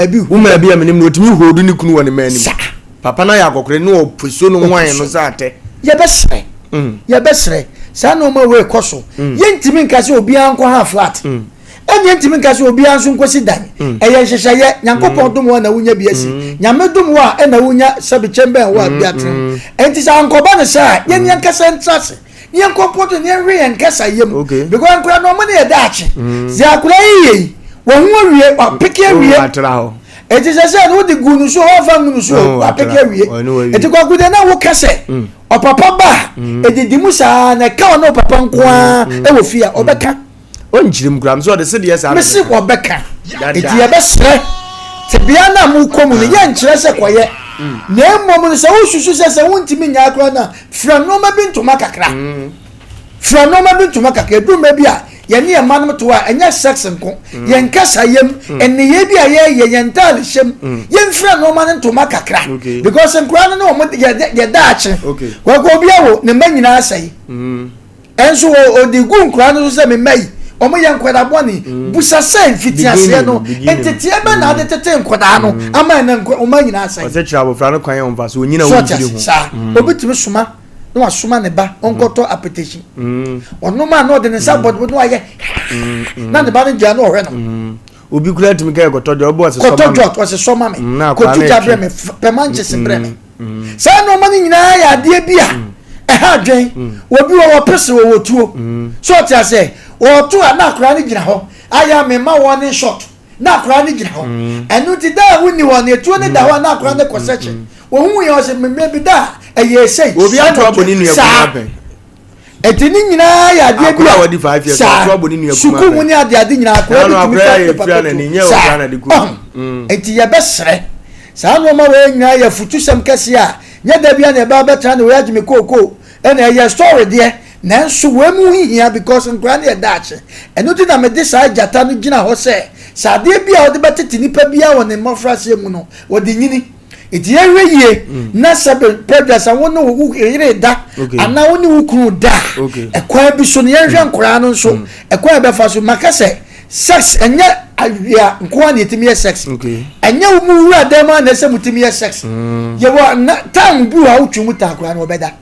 Bi Woman bi a menim no, ɔtumi hoodu ne kunu wɔ ne mma anim. Saa. Papa no ayɛ akɔkora ne ɔpɛ no nwan no sɛ atɛ. Yɛbɛsrɛ, yɛbɛsrɛ saa nneɛma wei kɔ so. Yɛntumi nka sɛ obiara nkɔ ha flat, ɛne yɛntumi nka sɛ obiara nso nkɔsi dan. Ɛyɛ nhyehyɛeɛ. Nyankopɔn dom wɔ na wonya bi asi, Nyame dom wɔ a ɛna wonya sɛbi kyɛmbɛn wɔ a bi atena mu. Ɛnti sɛ ankɔba no saa a, yɛn yɛnkasa ntra ase ne yɛnkɔ mpɔto ne yɛnhwɛ yɛn kasa yam, because nkora no ɔmo ne yɛ daakye. Sɛ akora yi yɛ yi wɔn ho awie, wapeke awie. Eti sɛ no wode gu no so, wɔmfa ngu no so, wapeke awie. Eti Kwaku de na woka sɛ ɔpapa ba a edidi mu saa na ɛka ɔne ɔpapa nko ara ɛwɔ fie a ɔbɛka. Ɔnkyerɛ mu koraa mesɛ ɔde sedeɛ saa. Mese wɔbɛka. Eti yɛbɛsrɛ tebea no a mokɔ mu no, yɛnkyerɛ sɛ kɔyɛ, na mmom no sɛ wosusu sɛ wontumi nyaa koraa no a, fira nneɛma bi ntoma kakra, fira nneɛma bi ntoma kakra. Edu mmerɛ bi a yɛne yɛn mma nom to a, ɛnyɛ sex nko, yɛn kasa yam, nneyɛe bi a yɛyɛ, yɛn ntaade hyɛm, yɛmfira nneɛma no ntoma kakra, because nkwadaa no ne wɔn yɛ daakye. Kwaku, obi awo ne mma nyinaa sɛe, ɛnso ɔde gu nkwadaa no so sɛ me mma yi wɔn yɛ nkwadaa bɔne. Busa sɛ mfitiaseɛ no nteteɛ bɛ na ade tete nkwadaa no ama ɛnɛ wɔn nyinaa sɛe. Ɔsɛ kyerɛ abɔfra no kwan yɛ ɔmfa so onyina so wo ɔte mfiri ase ho. Saa obi tumi soma na wasoma ne ba ɔnkɔtɔ apetehyi, ɔnom a na ɔde ne nsa bɔ ne bo na wayɛ na ne ba no gyina na ɔhwɛ no. Obi kura tumi kɛ kɔtɔ deɛ ɔbɔ ɔsɛ kɔtɔ sɔma me. Jot ɔsɛ sɔma me. Na akwadaa kɔtu no gya retwe. brɛ me, pɛma nkyese brɛ me. Saa nneɛma no nyinaa yɛ adeɛ bi a ɛha adwen. Obi wɔ wɔpe se wɔwɔ tuo so ɔte ase wɔto a na akwadaa no gyina hɔ ayɛ a mema wɔn ne short na akwadaa no gyina hɔ. Ɛno nti da a wonni hɔ no etuo no da hɔ a na akwadaa no kɔ sɛkye wɔn yɛ ɔsɛ mmemme bi da a ɛyɛ esei. Obi ato abɔ ne nua saa kuma pɛn. Ɛti ne nyinaa yɛ adeɛ bi Akwadaa a a wadi 5 years, saa ɔto abɔ ne nua kuma sukuu mu pɛn. ne adeade nyinaa akwadaa Na bi no tumi akwadaa fa yɛ paper fira n'ani, kɔto nyɛ saa ɔkora na de gu. ɔho. Nti yɛbɛsrɛ saa nneɛma wei nyinaa yɛ futusɛm kɛseɛ a nyɛ da bia na ɛbɛa bɛtena ne wei agye me kookoo ɛna ɛyɛ story deɛ, nanso wei mu hia because nkwadaa no yɛ daakye. Ɛno nti na mede saa gyata no gyina hɔ sɛ adeɛ bi a wɔde bɛtete nipa biara wɔ ne mmɔfraseɛ mu no wɔde nyini. Nti yɛhwɛ yie na sɛ pɛdwa sɛ wo ne wo yere da anaa wo ne wo kunu da a, ɛkwan bi so no yɛnhwɛ nkoraa no nso ɛkwan a ɛbɛfa so. Maka sɛ sex ɛnyɛ awia nko a na yɛtumi yɛ sex. Ɛnyɛ wo mu wura dan mu a na ɛsɛ mutumi yɛ sex. Yɛwɔ na time bi wɔ a wotwe mu ta akora no wɔbɛda.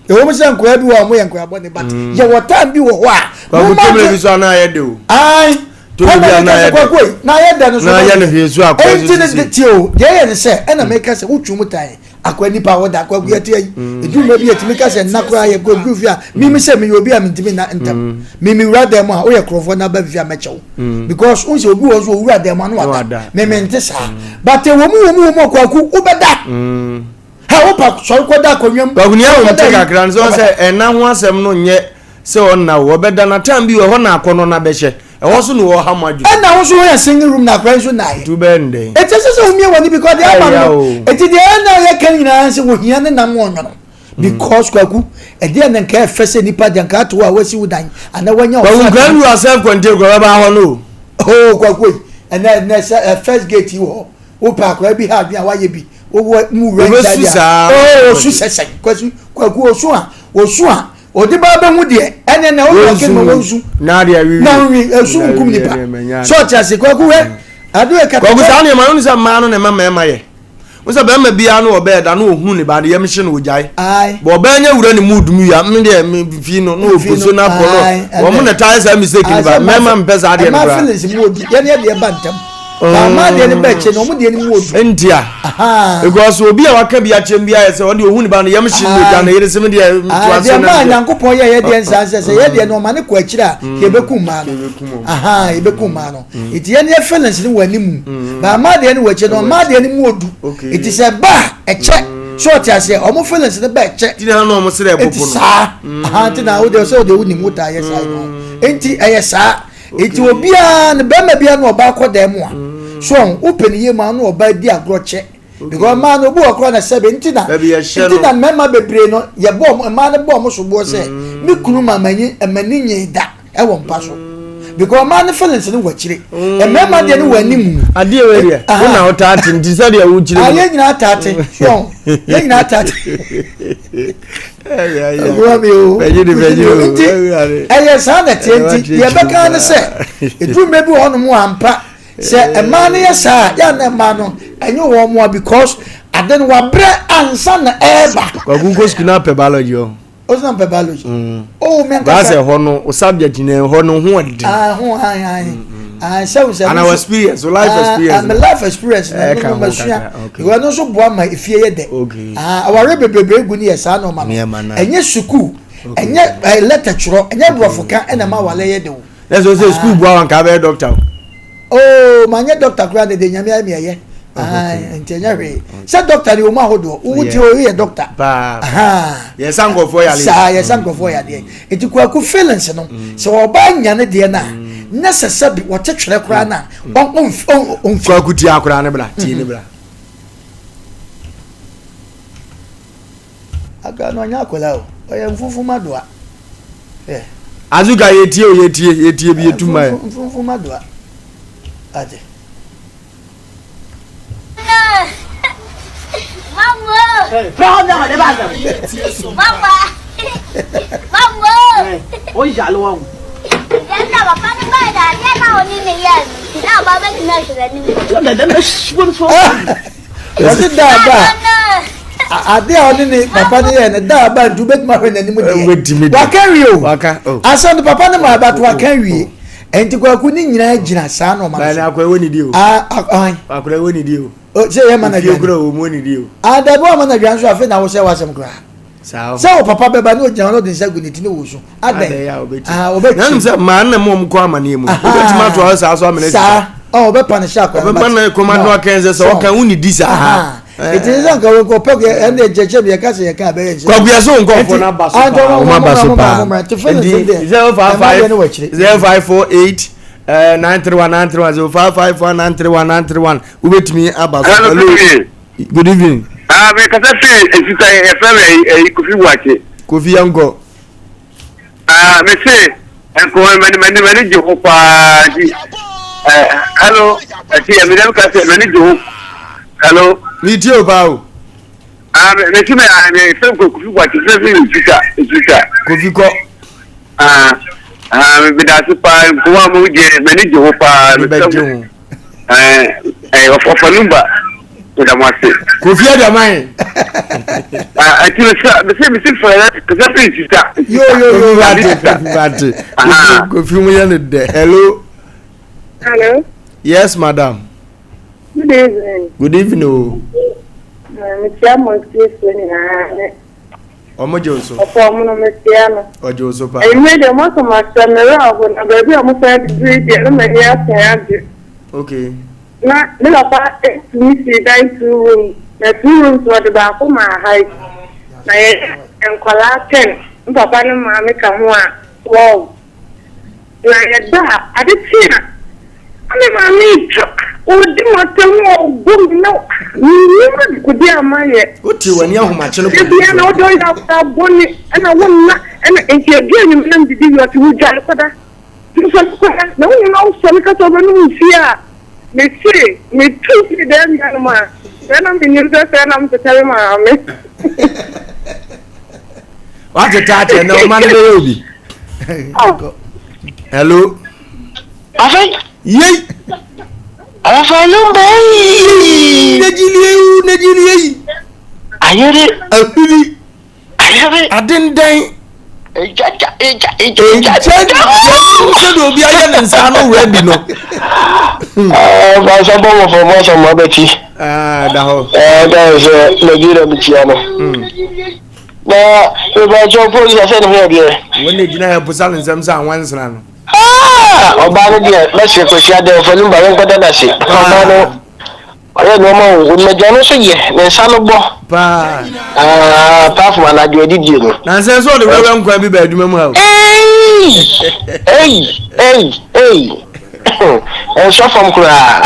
Ɛwɔ mu sɛ nkoraa bi wɔ a wɔyɛ nkoraa bɔne, but yɛwɔ time bi wɔ hɔ a Kwaku mo ma tobere gye- bi so anaa yɛ de o. Ae. Tobere bi ɛna anaa meka yɛ sɛ de. kwaku yi na ayɛ dɛ no so Na yɛ no hwee so akora ɛnti so ne sisi. tie o, deɛ ɛyɛ ne sɛ ɛna meka sɛ wotwe mu tan akwa nipa a wɔda akwa gu ɛte ayi edwuma bi etumi ka sɛ nna koraa yɛ kɔ duru fi a mimi sɛ meyɛ obi a mentumi nna ntɛm. Mimi wura dan mu a woyɛ kurɔfoɔ na ba fi a mɛkyɛw because n sɛ obi wɔ so owura dan mu a na Na wada. wada. Mimi nte saa, but wɔ mu wɔ mu wɔ mu akwaku wobɛda ha wopa sɔre kɔda akonnwa mu. Kwaku ni ahom te Kɔda yi, kakra no sɛ wobɛda. sɛ ɛna ho asɛm no nyɛ sɛ ɔnna o ɔbɛda na time bi wɔ hɔ na akɔnɔ na bɛhyɛ ɛhɔ so na wɔha mo adwene. Ɛna wo nso woyɛ single room na akora nso naayɛ. Nti wobɛyɛ no dɛn? Ɛti sɛ womie w'ani because deɛ ama Ɛyɛ no o. ɛti deɛ ɛna yɛka nyinaa sɛ wɔhia ne nam ɔnwono because Kwaku ɛdeɛ na nka ɛfɛ sɛ nipa deɛ nka ato hɔ a wasi wo dan anaa wanya wo Kwaku flat. nkura no wɔ self contained kura bɛba hɔ no o. Oh, Kwaku yi ɛnɛ ɛnɛ sɛ ɛ first gate yi wɔ hɔ, wopɛ akora bi ha adwene a wayɛ bi wowɔ mu wura Wobɛsu inside a saa. Oh, osu sɛsɛ Kwaku, Kwaku osu a osu a ɔde ba bɛhu deɛ ɛnɛ na ɔyɛ ɔkɛ ma wɔnsu. Na adeɛ awiwie. Na nwi esu nkum nipa sɛ ɔte ase. Kwaku hɛ ade yɛ kata. Kwaku saa nneɛma no sɛ mmaa no na ɛma mmarima yɛ wo sɛ bɛrima biara no ɔbɛyɛ da na ohunu ne ba ne yam hye no ogyae. Bɔ ɔbɛyɛ nyɛ wura ne mood mu ya me deɛ me fi no na Fi ɔpo so no, na akɔ no wɔn na taa yɛ saa mistake no ba Aye, sɛ mmarima mpɛ saa adeɛ no mmaa koraa. feelings mu odu, yɛn yɛ deɛ ba ntɛm ba, mmaa deɛ no bɛ kyɛ no, ɔmo deɛ no mu odu. Ntia because obi a waka bi akyɛm bi ayɛ sɛ ɔde ohun ne ba no yam hye no ogya ne yere sɛ me deɛ toa so deɛ na maa me deɛ Nyankopɔn yɛ yɛ deɛ nsa sɛ yɛ deɛ no ɔma ne kɔ akyire a yɛbɛkum mmaa no. Yɛbɛkum wɔn. Aha, yɛbɛkum mmaa no. Nti yɛn yɛ feelings no wɔ anim ba, mmaa deɛ no wɔ akyire no, mmaa deɛ no mu odu. Nti sɛ ba a ɛkyɛ so ɔte aseɛ, ɔmo feelings no ba ɛkyɛ. Ti na na ɔmo srɛ nti ɛpopo no. Saa aha nti na wode sɛ wode wonim wo taa yɛ saa yi no, nti ɛyɛ saa. Nti obiara no bɛrima biara na ɔbaa kɔ dan mu a so ɔho wopɛ ne yie mu a na ɔbaa di agorɔ kyɛ because mmaa no obi wɔ koraa na sɛbe nti na Baabi yɛhyɛ nti no. na mmarima bebree no yɛbɔ ɔmo mmaa no bɔ ɔmo soboɔ sɛ me kunu ma m'ani m'ani nye da ɛwɔ mpa so because mmaa no feelings no wɔ akyire, mmarima deɛ no wɔ anim. Adeɛ wei deɛ wo na wotaa te nti sɛdeɛ wokyerɛ Ah, mu yɛn nyinaa taate so yɛn nyinaa taate. Ɛboa mi o. Bɛgye de bɛgye o. Nti ɛyɛ saa na ɛteɛ. Nti deɛ ɛbɛka ne sɛ ɛduru mmerɛ bi wɔ hɔnom a ampa. Sɛ mmaa no yɛ saa a, yɛ a na mmaa no ɛnyɛ wɔn mmoa because ade no wabrɛ ansa na ɛreba. Kwaku nkɔ sukuu na apɛ biology ɔ. O sɛ mpɛ biology. Mm. O mi ankasa. Baasɛ hɔ no o subject na hɔ no ho ɔden. Ah ho ayi ayi. Ah sɛ o sɛ. And our experience o life experience. Ah my life experience na ɛno no ma sua. Ìwé no nso boa ma efie yɛ dɛ. Ah aware bebrebe egu ni yɛ saa na ɔma no. Ɛnyɛ sukuu ɛnyɛ lɛtɛ twerɛ ɛnyɛ borɔfo ka ɛna ma awale yɛ dɛ o. Na sɛ ɔsɛ sukuu bua wa nka bɛyɛ dɔkta o. Oo ma nyɛ dɔkta koraa de de nyame ayɛ mi ɛyɛ. Nti ɛnyɛ hwee. Sɛ dɔkta de wɔn ahodoɔ wowu ti o yɛ dɔkta. Paa. Yɛsa nkurɔfoɔ yadeɛ. Saa yɛsa nkurɔfoɔ yadeɛ. Nti kwaku feelings no sɛ ɔbaa nya ne deɛ no a na sɛ sɛbi wɔte twerɛ koraa no a ɔmfi. Kwaku tie akora ne bra tie ne bra. Akora no ɔnyɛ akwadaa o, ɔyɛ mfumfum adoa. Hwɛ. Azuka yɛtie o yɛtie yɛtie bi yɛtu mma yɛ. Mfumfum adoa. Ate. Wɔsi da aba a ade a ɔne ne papa no yɛ no da aba nti wobɛtumi ahwɛ n'anim deɛ waka wie o asɛm no papa no ma abato waka wie nti kwaku ne nyinaa gyina saa na ɔma no so akora wɔ ne di o akora wɔ ne di o sɛ yɛ ma na aduane adabi wa ma na aduane so afei na wosɛ wasɛm koraa sɛ wo papa bɛba ne ogyina hɔ na ɔde nsa gu ne ti ne wɔ so adɛn ɔbɛkyi nanom sɛ maa nna mu ɔmo kɔ amaneɛ mu wobɛtumi ato hɔ saa so amena saa ɔbɛpa ne hyɛ akora ɔbɛma no kɔma no akɛn sɛ sɛ ɔka wo ne di saa ɛti sɛ nka wɔnkɔ pɛ ɛne nkyɛkyɛ bi yɛka sɛ yɛka bɛyɛ nkyɛ kwakuya so nkɔfoɔ no aba so paa ɔmo aba so paa nti 055 0548 931 931 0551 931 931 wobɛtumi aba so hello good evening. Ah, me kasa fi esisa yɛ fɛ mi ɛyi Kofi Buakye. Kofi yɛn kɔ. Ah, me se nkɔmɔ mani mani mani gye ho paa nti ɛɛ hello ɛti ɛmi dɛm ka sɛ mani gye ho hello. Mi tie o paa o. Ah, me me se me ah me fɛ ko Kofi Buakye fɛ fi esisa esisa. Kofi kɔ. Ah ah me da ase paa nkɔmɔ a mo gye mani gye ho paa. Mi bɛ gye ho. Ɛɛ ɔfa numba meda mo ase. Kofi Aduaman. Ɛti mesa mese mese fɛrɛ kasa fi sisa. Yo yo yo. Kofi Bate Kofi Bate. Kofi mu yɛ ne dɛ. Hello. Hello. Yes madam. Good evening. Good evening o. Mekyia mo atiefoɔ nyinaa ne. Ɔmo gye wo so. Ɔfɔ ɔmo no mekyia no. Ɔgye wo so paa. Enyimire deɛ ɔmo asɔ mo ahyɛ me werɛ aho na baabi a ɔmo san duduru deɛ na m'ani asan agye. Okay. Na me papa tumi sii dan two rooms na two rooms no ɔde baako maa ha yi na yɛyɛ nkwadaa ten me papa ne maame ka ho a 12. Na yɛda a, ade kye a, na me maame retwa, ɔredi m'atɛm, ɔrebɔ me na mennim adekodeɛ a mayɛ. Wote w'ani ahomakye no Da biara na wode ɔyɛ akwadaa bɔne, ɛna wonna, ɛna nti ɛdu anwummerɛ na medidi wie ɔse wodware kɔda. Nti mesɔre kɔda, na wohu na wosɔre ka sɛ wobɛnom nsuo a, mese metu firi dan mu hanom a, sɛɛ na mennim sɛ sɛɛ na metetɛ me maame. Wate taa kyɛ na ɔma no bɛyɛ obi. Hello. Afei. Yei. Afei no bɛyi. Nejili ewu nejili eyi. Ayere. Ahuri. Ayere. Adendan. Eja ja eja eja eja. Eja sɛdeɛ obi ayɛ ne nsa ano ready no. Ɛɛ bɔ mɔfɔ bɔ sɔmɔ abɛti. Ɛɛ da hɔ. Ɛɛ da hɔ sɛ Nigeria mi tia no. Na mepakyɛw polisi asɛ ne ho yɛ deɛ. Wɔn na egyina ha busa ne nsɛm sɛ anwansena no. Ɔbaa no deɛ mɛsrɛ Kwasi Adɛ ɔfa numba yɛnkɔda no ase. Ɔbaa no ɔyɛ nneɛma o onimagya no nso yɛ ne nsa no bɔ. Paa. Apart from anadwo adidie no. Na nsɛn sɛ ɔde wɛwɛ nkwan bi ba adwuma mu ha o. Ei! Ei! Ei! Ei! Ɛnsɔ fam koraa.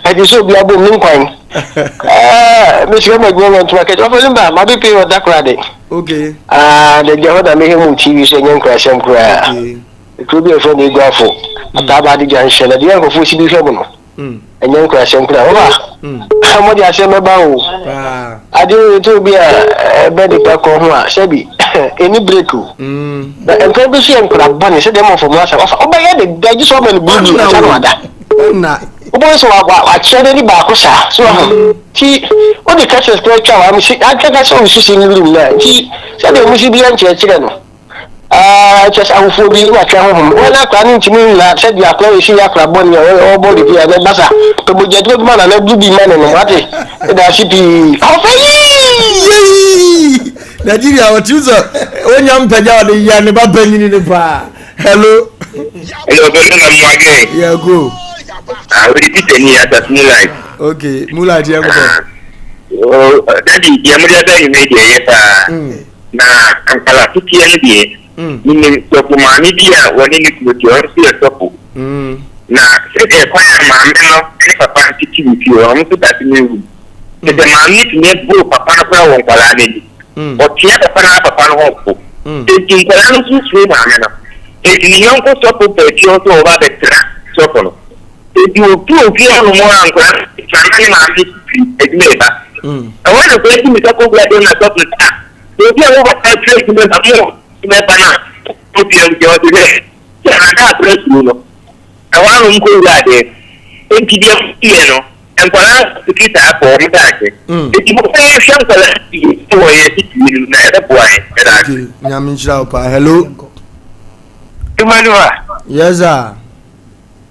Ɛte sɛ obi abom ne nkwan. Eh, mesrɛ mo adwuma ma ntoma kɛkyɛ ɔfɛ lumba ma bɛ pay ɔda koraa de. Okay. Ah, da gya hɔ na mehwɛ mu TV so ɛnyɛ nkurasɛm koraa. Okay. Kuro bi a yɛfrɛ no Eguafo, Ataaba ade gya nhyɛ na deɛ nkurɔfoɔ si bi hwɛ mu no. Ɛnyɛ nkurasɛm koraa. Ɔfa, mo de asɛm bɛba o. Ade ɛtɔ bi a ɛbɛ nipa kɔn ho a sɛbi ɛni break o. Na mpɛn bi so yɛ nkura bɔne sɛdeɛ mmɔfo mu asɛm ɔfa ɔbɛyɛ ne da gye sɛ ɔma no bulubulu ansa na wada. Ɛna. Wobɛhu sɛ wakyerɛ n'ani baako saa. So wahu? Nti wode curtains koraa twa hɔ a, mesi ankasa sɛ wosusi ne room no a, nti sɛdeɛ ɔmo si bia nkyerɛkyerɛ no. Ah, kyerɛ sɛ awofoɔ bi na atwa honhom. Wɔn akora no ntumi nna sɛdeɛ akora yɛsi yɛ akora bɔne a ɔbɔ biribi a na ɛba sa. Pɛ mogyaduro bi ma no anaa aduro bi ma no nom, wate? Meda ase pii. Ahoɔfɛ yii! Yei! Nigeria ɔtim sɛ wonya mpagya ɔde yɛ ne ba panyini no paa. Hello. Hello, Bolo na Mwage. Yeah, go. Ah, we did ni asas moonlight. Okay, moonlight yeah, go. Oh, daddy, ya mo dia da ni me dia ye pa. Na nkwadaa ketewa no deɛ, menim sɔfo maame bi a wɔne ne kunu te, ɔno nso yɛ sɔfo. Na sɛdeɛ kwan a maame no ne papa no tete wɔ fie hɔ, wɔn nso da same room. Kyerɛ sɛ maame no tumi boro papa no koraa wɔ nkwadaa no anim. Ɔtea papa no ara papa no ho mpo. Enti nkwadaa no nso suro maame no. Enti ne yɔnko sɔfo baa fie hɔ sɛ ɔreba abɛsra sɔfo no. Enti wɔfiri ofie hɔnom a nkwadaa no tena na ne maame nso firi adwuma reba. Ɛhɔ na nkwadaa ti mmirika kɔwura dan mu na sɔfo no sɛ, Ah, obi a wo papa firi adwuma ba mo adwuma ba no a, ofie hɔ nti ɔte sɛ sɛ ada akora suro no. Ɛhɔ ara na wɔkɔwuraa dan mu. Enti deɛ wɔyɛ no, nkwadaa no fiti saa kɔ wɔn daakye. Enti momma yɛnhwɛ nkwadaa no yie wɔ yɛn titire no mu na ɛbɛboa yɛn. Ɛda ase. Okay, Nyame nhyira wo paa. Hello. Tumaduwa. Yes sir.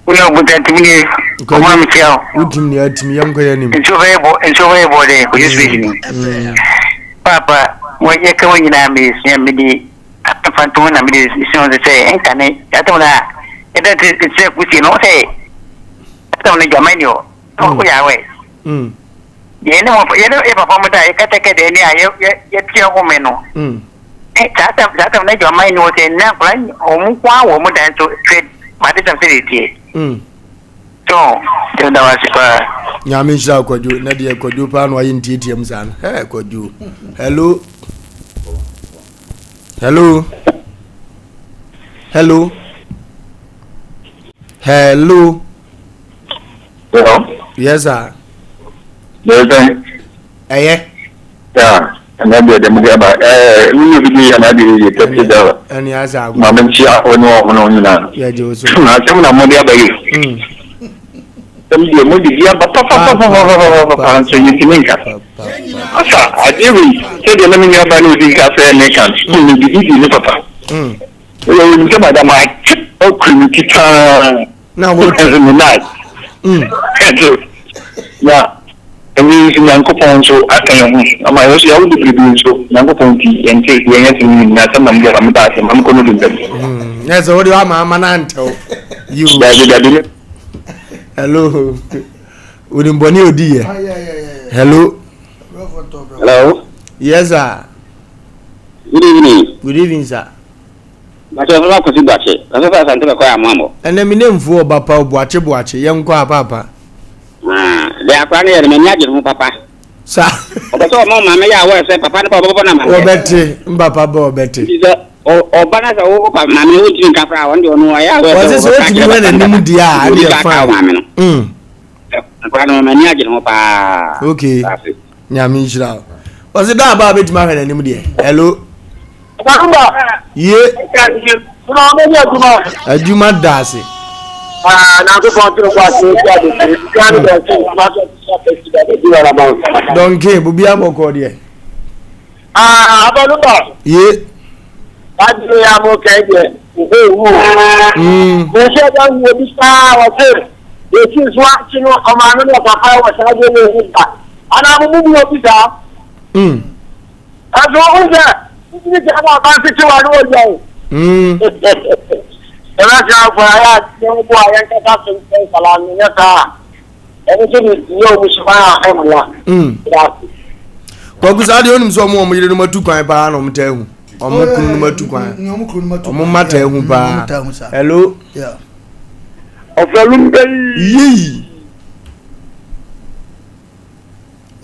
Wona obuta tumi ni ɔmo mi tia o. Wotim ni atim yɛn kɔ yɛn anim. Nsuo bɛyɛ bɔ nsuo bɛyɛ bɔ dɛ kò Yesu esi ni. Paapa wɔ yɛ ka wɔn nyinaa mi sua mi di afanto na mi di sua wɔn sɛ nka ne atam na ɛdɛ ti sɛ kusie no sɛ atam ne dwama ni o o yɛ awɛ. Yɛn ne wɔn yɛn ne yɛ papa mo da yɛ kɛtɛkɛtɛ ne a yɛ yɛ yɛ tia home no. Saa tam saa tam na adwaman ni wɔ sɛ nna nkwadaa wɔn nko ara wɔ wɔn dan so hwɛ made tam sɛ deɛ teɛ. So deɛ da wase paa. Nyame nhyira wo Kwadwo na deɛ Kwadwo paa na wayɛ ntiatia mu saa no hɛ Kwadwo hello hello hello hello Hello. Yes sir. Yes Ɛyɛ. Yeah, ɛnna deɛ deɛ mede aba ɛɛ wúni obi di yɛ n'ade yie tɛsi dɛlɛ. Ɛni asa ago. Maame nkyia wo ne wɔn no nyinaa. Yɛ gye o so. Asɛm na mode aba yi. Asɛm deɛ mode bi aba papapapapapapa nso yɛntumi nka. Asa adeɛ wei sɛdeɛ na me nua ba ne odi nka sɛ ne ka no me didi di ne papa. Woyɛ onim sɛ madam akye ɔkuri me ti paa. Na wo te. Me night. Ɛnso na ɛnɛ nso Nyankopɔn nso aka yɛn ho ama yɛn nso yɛawo bebrebe nso Nyankopɔn nti yɛnte yɛn yɛ sɛ nyina asɛm na mede aba meda ase ma mekɔ no do ntɛm. Na sɛ wode ama ama no antɛw. Yiw. Dabi dabi. Hello. Wonim bɔne odi yɛ. Hello. Hello. Yes sir. Good evening. Good evening sir. Mpakyɛw ɔfɛfa Kwasi Boakye, ɔfɛfa Asante Bɛkɔ a moammɔ. Ɛnɛ me name foɔ ɔba pa o Boakye Boakye yɛnkɔ a paapa. Ah, deɛ akora no yɛ no m'ani agye ne ho papa. Sa. Ɔpɛ sɛ ɔma ɔmaame yɛ aware sɛ papa no ba ɔbɛbɔ no amaneɛ. Ɔbɛte, mpapa ba ɔbɛte. Nti sɛ ɔba na sɛ wo pa maame no wontumi nka koraa ɔno deɛ ɔno ɔyɛ aware sɛ ɔsɛ sɛ wotumi hwɛ n'anim deɛ a ɛne yɛ fine. Maame no. Akora no m'ani agye ne ho paa. Okay. Nyame nhyira wo. Ɔsɛ da aba a bɛtumi ahwɛ n'anim deɛ. Hello. Ye. Adwuma da ase. Dɔnke, bobi abɔkɔ deɛ. Ye. Mm. Ɛso wohu sɛ wotumi sɛ na ɔba tete wa ne wɔgya o. Yɛbɛsrɛ afɔ ayɛ a yɛn bo a yɛnkasa so nkyɛn nkwadaa no nyɛ saa a ɛno nso de yɛ wɔn suban a ɛmmoa. Kwaku saa deɛ onim sɛ ɔmo ɔmo yerenom atu kwan paa na ɔmo taa hu ɔmo kununom atu kwan ɔmo mma taa hu paa. Hello. Ɔfɛlum bɛyi. Yii.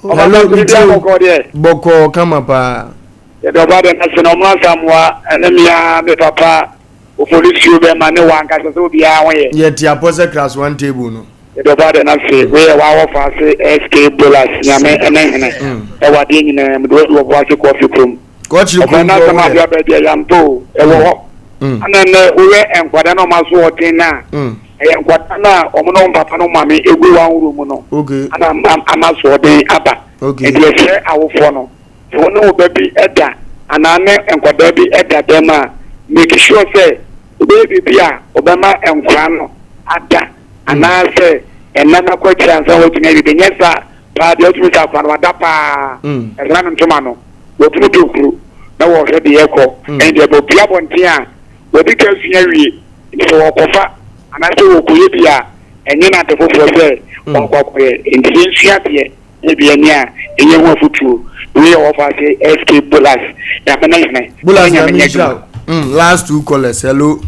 Hello, metie wo. Bɔkɔɔ kama paa. Yɛde ɔba dɛ n'ase na ɔmo asamoa ɛne mea me papa opolisuo bɛma ne wa ankasa sɛ obiara ho yɛ. Yɛte apɔ sɛ class one table no. Yɛde ɔba dɛ n'ase wei yɛ w'awɔfo ase SK Bolas nyame ɛne hene ɛwɔ adeɛ nyinaa mu de wadi wɔfo ase kɔɔfe kurom. Kɔkyere Ɔfɛ kurom n'asɛm kɔ adeɛ aba deɛ yampa o ɛwɔ hɔ. Ɛna nnɛ wohwɛ nkwadaa na ɔmo aso ɔden no a. Ɛyɛ nkwadaa no a wɔn ne wɔn papa ne wɔn maame egu one room no ana ama asoɔden aba. Nti yɛsrɛ awofoɔ no, sɛ wo ne wo ba bi da anaa ne nkwadaa bi da dɛm a, make sure sɛ wobɛyɛ biribi a wobɛma nkwadaa no ada anaasɛ nna no akɔ akyiri ansa na watumi ayɛ biribi. Nyɛ saa paa deɛ wotumi sɛ akwadaa no wada paa, ɛsra no ntoma no, wɔtumi to kuro na wɔhwɛ deɛ ɛkɔ. Ɛne deɛ ɛbɔ pue abɔnten a, wɔadi ka asua awie. Nti sɛ wɔkɔfa anaasɛ wɔkɔyɛ bi a, ɛnyɛ no ade foforɔ sɛ wɔakɔ akɔyɛ. Nti yɛnsua adeɛ na bi ɛne a ɛyɛ ho afotuo. Wei yɛ wɔfa ase SK Bolas. Nyame ne hene. Bolas Nyame nyame nyɛ nhyira adwuma. wo. Last two callers. Hello.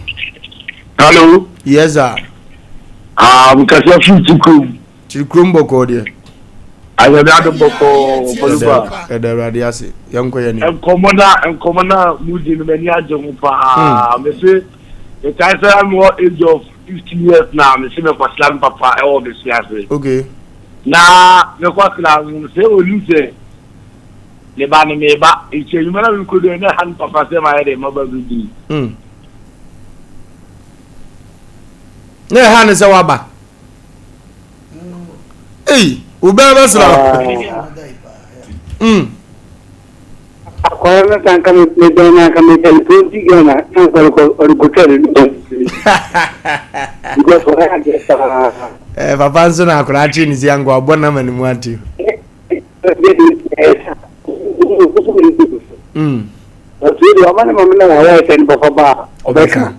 Hello. Yes sir. Ah, mekasa firi Tikurom. Kyiri kurom bɔkɔɔ deɛ. Ayɛde ade bɔkɔɔ Pɔluba. Yɛda Awurade ase. Yɛnkɔ yɛn anim. Nkɔmmɔ na nkɔmmɔ na mudi no m'ani agye ho paa. Mese mekae sɛ mewɔ age of 15 years na mese mekɔsra me papa ɛwɔ bɛsi ase. Okay. Na mekɔsra no sɛ onim sɛ ne ba ne meba nti anwuma na mekɔdu ɛna ha no papa sɛ mayɛ dɛ maba bɛdi. Na ɛha ne sɛ waba. Ei, wo bɛn bɛsra wo. Akɔrɔ no sanka me me bɛn na nka me tɛn 20 Ghana na nka ɔrekɔ ɔrekɔtwa ne no. Because ɔyɛ adeɛ paa. Eh, papa nso na akwadaa kye ne si anko abɔ nam anim ate. Ɔtí deɛ ɔma ne maame na wɔayɛ sɛ ne papa ba a ɔbɛka.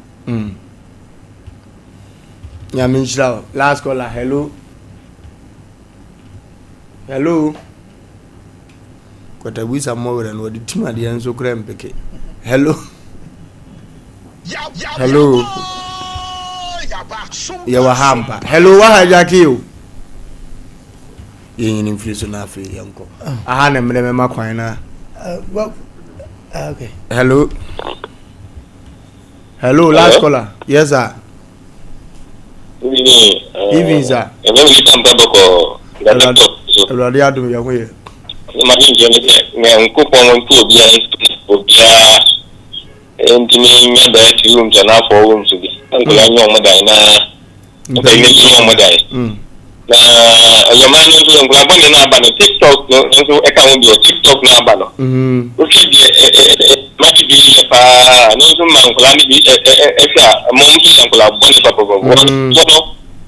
Nyame nhyira wo. Last caller, hello. Hello. Kɔtabusa mmɔwerɛ no wɔde tim adeɛ nso kora mpeke. Hello. Hello. Yɛwɔ ha mpa. Hello, wa ha Jackie o. Yɛnyini mfiri so na afei yɛnkɔ. Aha na mmerɛ mɛma kwan na. Okay. Hello. Hello, last caller. Yes, sir. Good evening. Evening, sir. Ɛnyɛ mi nipa mpa bɔkɔ. Awurade adum yɛ ho yɛ. Ma mi nkyɛn ne sɛ Nyankopɔn nto obiara obiara ntumi nya bɛyɛ two rooms anaa four rooms bi. Nkɔla nyɛ ɔmo dan na Mpanyinfo nso nyɛ ɔmo dan. Na ɔyɛman no nso nkɔla bɔne no aba no TikTok no nso ɛka ho bi wɔ TikTok no aba no. Wohwɛ deɛ mma no bi yɛ paa no nso ma nkɔla no bi ɛhwɛ a ɛma wɔn nso yɛ nkɔla bɔne papapapa. Wɔn no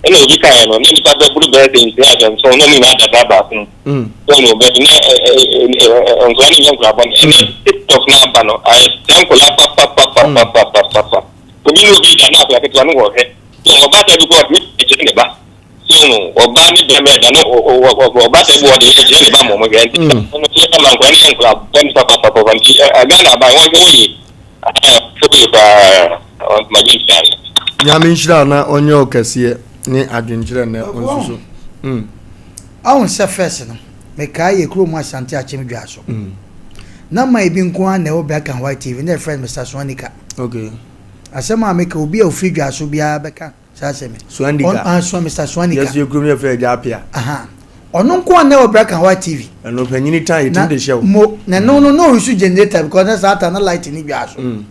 ɛna obi kaeɛ no na nipa bɛboro bɛyɛ sɛ nsia asɛ nson na wɔn nyinaa da saa baako mu. So no bɛbi na nkɔla no nyɛ nkɔla bɔne. Ɛnɛ TikTok no aba no ayɛ sɛ nkɔla papapapapapapa. Obi ne obi da na akɔla ketewa no wɔhwɛ. So ɔbaatan bi kɔ ɔde kyerɛ ne ba. So no ɔbaa ne bɛrima ɛda no ɔbaatan bi ɔde kyerɛ ne ba ma ɔmo hwɛ nti ɔno nso ɛma nkɔla no yɛ nkɔla bɔne papapapa nti Ghana aban wɔn hwɛ wɔn yie hwɛ wɔn yie paa ma gye nhyira no. Nyame nhyira na ɔnyɛ wo kɛseɛ ne adwenkyerɛ nnɛ nso so. Ɔhu sɛ first no mekae yɛ kurom Asante Akyem Dwaso na man bi nko ara na ɛwɔ black and white TV na yɛfrɛ no Mister Swanika. Okay. Asɛm a meka obi a ofiri Dwaso biara bɛka saa asɛm yi. Swanika. Ah, Swan, Mister Swanika. Yɛso yɛ kurom yɛfrɛ Agya Apia. Aha. Ɔno nko ara na ɛwɔ black and white TV. Ɛno panyini tan yɛtumi de hyɛ wo. Mo na ɛno no na ɔresu generator because na saa time na light ni Dwaso.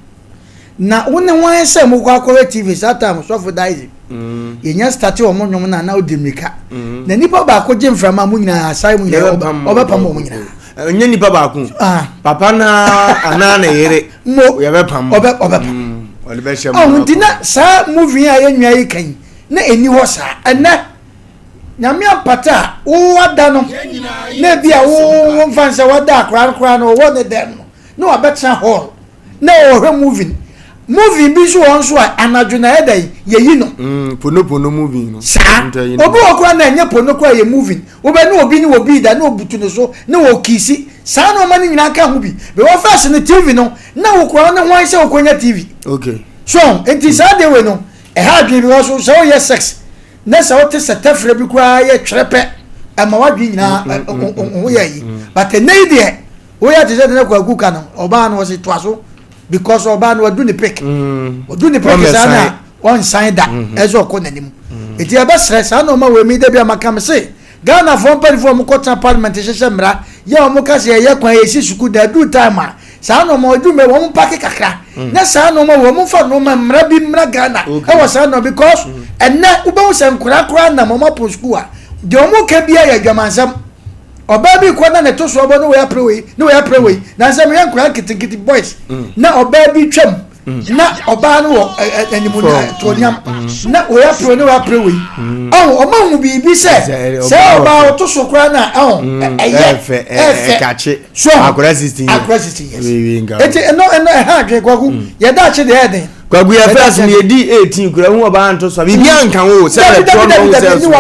Na wo ne hwan sɛ mokɔ akɔhwɛ TV saa time sɔfo Daisy. Yɛnya starte wɔn nnwom no a na wodi mmirika. Na nipa baako gye mframa mu nyinaa asare mu nyinaa ɔbɛpam wɔn nyinaa. Ɛnyɛ nipa baako. Papa na anaa ne yere. Mo yɛbɛpam. Ɔbɛ ɔbɛpam. Ɔde bɛhyɛ mu. Ɔho nti na saa movie a yɛn nua yi kan na ɛni hɔ saa ɛnɛ. Nyame ampata a wo ada no na ebi a wo wo mfa nsɛ wada akora no koraa no ɔwɔ ne dɛm no na wabɛtena hall na ɔhwɛ movie movie bi nso wɔ nso a anadwo na ɛda yi yɛyi no. Pono pono movie no. Saa obi wɔ koraa na ɛnyɛ pono koraa yɛ movie wobɛ ne obi ne obi da ne obutu ne so ne okisi saa na ɔma ne nyinaa ka ho bi bɛwɔ first no TV no na wo koraa ne ho sɛ wokɔnya TV. Okay. So nti saa de wei no ɛha adwene bi wɔ so sɛ woyɛ sex na sɛ wote sɛ tɛfrɛ bi koraa yɛ twerɛ pɛ ɛma w'adwene nyinaa ho yɛ yi but ɛnɛ yi deɛ woyɛ te sɛ deɛ kwaku ka no ɔbaa no ɔse toa so because ɔbaa no wadu ne pick wadu ne pick saa na ɔnsan da ɛsɛ ɔkɔ n'anim eti ɛbɛsrɛ saa na ɔma wɔ emi da bi a maka me se Ghanafoɔ mpanimfoɔ a wɔkɔtena parliament hyehyɛ mmara yɛ wɔn ka sɛ yɛyɛ kwan yɛsi sukuu da aduru time a. Saa nnoɔma ɔduru mɛ wɔn mpake kakra mm. na saa nnoɔma wɔn mfa nnoɔma mmara bi mmra Ghana ɛwɔ saa nnoɔma because mm. ɛnɛ wobɛhu sɛ nkora koraa nam wɔn apɔ sukuu a deɛ wɔn ka bia yɛ adwamansɛm ɔbaa bi kɔ na ne to so ɔbɔ ne wei apere wei ne wei apere wei na nsɛm yɛ nkora nketenkete boys mm. na ɔbaa bi twam na ɔbaa no wɔ animuonyam toonyam na wei apere ne wei apere wei ɔho ɔmo ahu biribi sɛ sɛ ɔbaa ɔto so koraa na ɔho ɛyɛ ɛfɛ so akora 16 years akora 16 years eti ɛno ɛno ɛha adwene kwaku yɛda akyi deɛ ɛden kwaku yɛ fɛ so yɛdi 18 kura hu ɔbaa nto so a biribi anka wo sɛ ɛtoɔ no wo sɛ so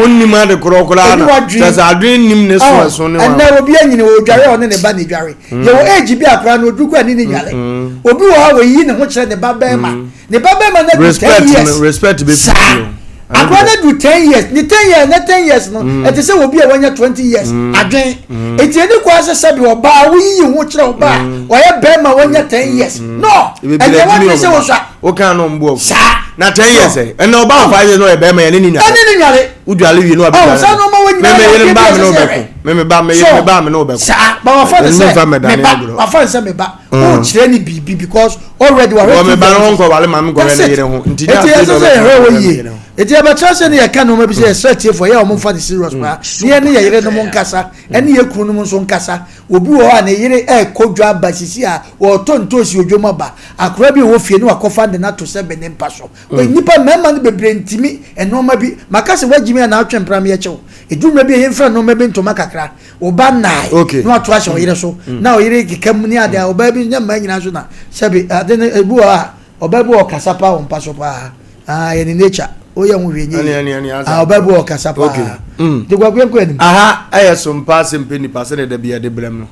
wonnim ade korɔ koraa na kyɛ sɛ adwene nnim ne so ɛso ne wa ɛnɛ obi anyini wɔ odware ɔne ne ba ne dware mm. Yɛwɔ age bi akora no oduru kɔ ani ne nwale. Mm. Obi wɔ hɔ a wɔyi ne ho kyerɛ ne ba bɛrima. Mm. Ne ba bɛrima no adu 10 years. Respect bɛ saa. Akora no adu 10 years. Ne 10 years ne 10 years no ɛte sɛ obi a wanya 20 years adwen. Eti ɛni kɔ ase sɛ bi ɔbaa woyiyi ho kyerɛ ɔbaa ɔyɛ bɛrima wanya 10 years. No, ɛnyɛ wadwen sɛ wosua. Woka no mbu ɔfo. Saa. Na 10 years ɛ. Ɛnna ɔbaa 5 years na ɔyɛ bɛrima yɛ ne ne nwale. Ɛne ne nwale. Wodwale wie no abɛdwale. Ɔn saa nneɛma wɔ nyinaa yɛ adeɛ bi a ɛsɛ sɛ yɛhwɛ. Me ba me yere me ba me ne wo bɛko. Saa ba wafa ne sɛ me ba wafa ne sɛ me ba. O kyerɛ ne biribi because already wahwɛ TV. Me ba no nkɔ wale maame nkɔhwɛ ne yere ho. Nti eti ɛsɛ sɛ yɛhwɛ wɔ yie. Eti ɛbɛkyerɛ sɛ ne yɛka nneɛma bi sɛ yɛsrɛ tiefoɔ yɛ a wɔn mfa ne serious paa. Ne yɛn ne yɛ yere nom nkasa ɛne yɛ kunu nom nso nkasa. Obi wɔ hɔ a ne yere ɛrekɔ dwa aba sisi a ɔretɔ ntoosi wɔ dwam aba. Akora bi wɔ fie ne wakɔfa de no ato sɛ bɛ ne mpa so. Nnipa mmarima no bebree ntumi nneɛma bi. Maka sɛ wagyimi anaa atwe mpena meyɛ kyɛw. Ɛduru mmerɛ bi a yɛmfira nneɛma bi ntoma kakra. Wo ba nnae na wato ahyɛ ɔyere so na ɔyere keka mu ne ade a ɔbaa bi nyɛ mmaa nyinaa nso na sɛbi ade no ebi wɔ hɔ a ɔbaa bi wɔ ɔkasa paa wɔ mpa so paa. Ah, yɛ ne nature. Woyɛ ho hwee nyɛ yie. Ah, ɔbaa bi wɔ ɔkasa paa. Nti Kwaku yɛnkɔ anim. Aha ɛyɛ so mpa asɛm pɛ nipa sɛdeɛ da bi yɛde brɛ m no.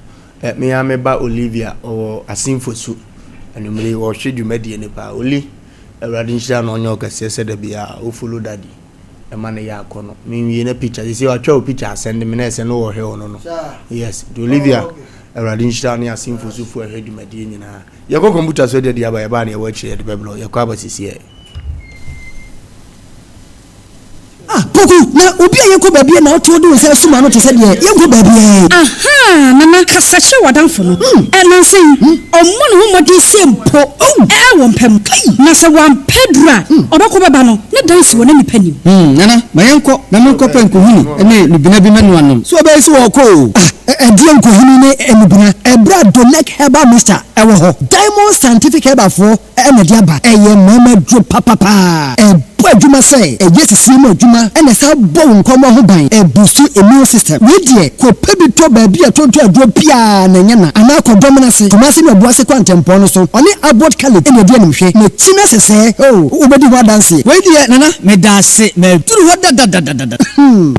Me ara me ba Olivia ɔwɔ Asinfosu anwummere yi ɔhwɛ dwumadie no paa. Oli Awurade nhyira no ɔnyɛ ɔkɛseɛ sɛ da biara wo follow daddy ɛma no yɛ akɔnɔ menwie na picture sisi watwa wo picture asɛnde me na ɛsɛ no wɔhwɛ ɔno no yes nti Olivia Awurade nhyira ne asenfo sofo ɛhwɛ dwumadie nyinaa yɛkɔ kɔmputa so deɛ de aba yɛbaa ne yɛwɔ akyire yɛde bɛbrɛ yɛkɔ aba sisi ɛ. Ah, Poku, na obi a yɛnkɔ baabiara na wote wode wo nsa asum ano te sɛ deɛ yɛnkɔ baabiara yi. Ahaa, Nana, kasa kyerɛ w'adamfo no. Ɛ, nnansa yi, ɔmmɔ ne ho mmɔden sɛ mpo ɛ wɔ mpa mu. Na sɛ wampɛ aduru a, ɔbɛkɔ bɛba no, ne dan si wɔ na nnipa nnim. Hmm, Nana, ma yɛnkɔ na menkɔpɛ nkohini ne nnubena bi mɛnoa nom. So ɔbɛyɛ sɛ wɔrekɔ o? Ah, ɛ, ɛdeɛn nkohini ne nnubena? Ɛberɛ a Donec Herbal Mixture wɔ hɔ. Diamond Scientific Herbalfoɔ na ɛde aba. Ɛyɛ mmarima aduro papapaa. Ɛbɔ adwuma sɛ ɛyɛ sisie mu adwuma na ɛsan bɔ wo nkwammoa ho ban. Ɛbuustu immune system. Wei deɛ kɔ pɛ bi tɔ baabi a yɛtontɔn aduro biara na ɛnyɛ na. Anaa kɔ Dɔmena ase, Kumasi ne Ɔboase kwantempɔn no so. Ɔne Abbot Caleb na ɛdi animhwɛ. N'akyi no sesɛɛ oh, wobɛdi ho adanseɛ. Wei deɛ Nana medaase maduru hɔ dadadadada hmm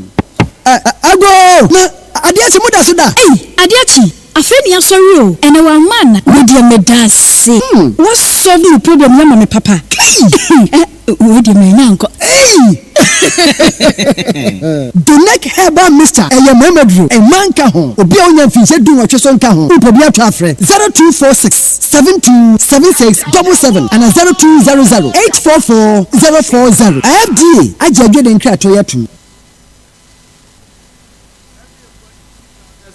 ɛ ɛ agoo na adeɛ akye moda so da. Ei adeɛ akye Afei ne yasɔre o, ɛnɛ wamma ana? Me deɛ medase. Wa solve me problem yi ama me papa. Kai! Eh wei deɛ manya ankɔ. Ei! Donec Herbal Mixture, ɛyɛ mmarima duro, mmaa nka ho. Obi a ɔnya mfinhyia dunwɔtwe so nka ho. Wopɛ bi atɔ a frɛ 0246 72 76 77 anaa 0200 844 040. FDA agye adwene nkratoɔ yi atom.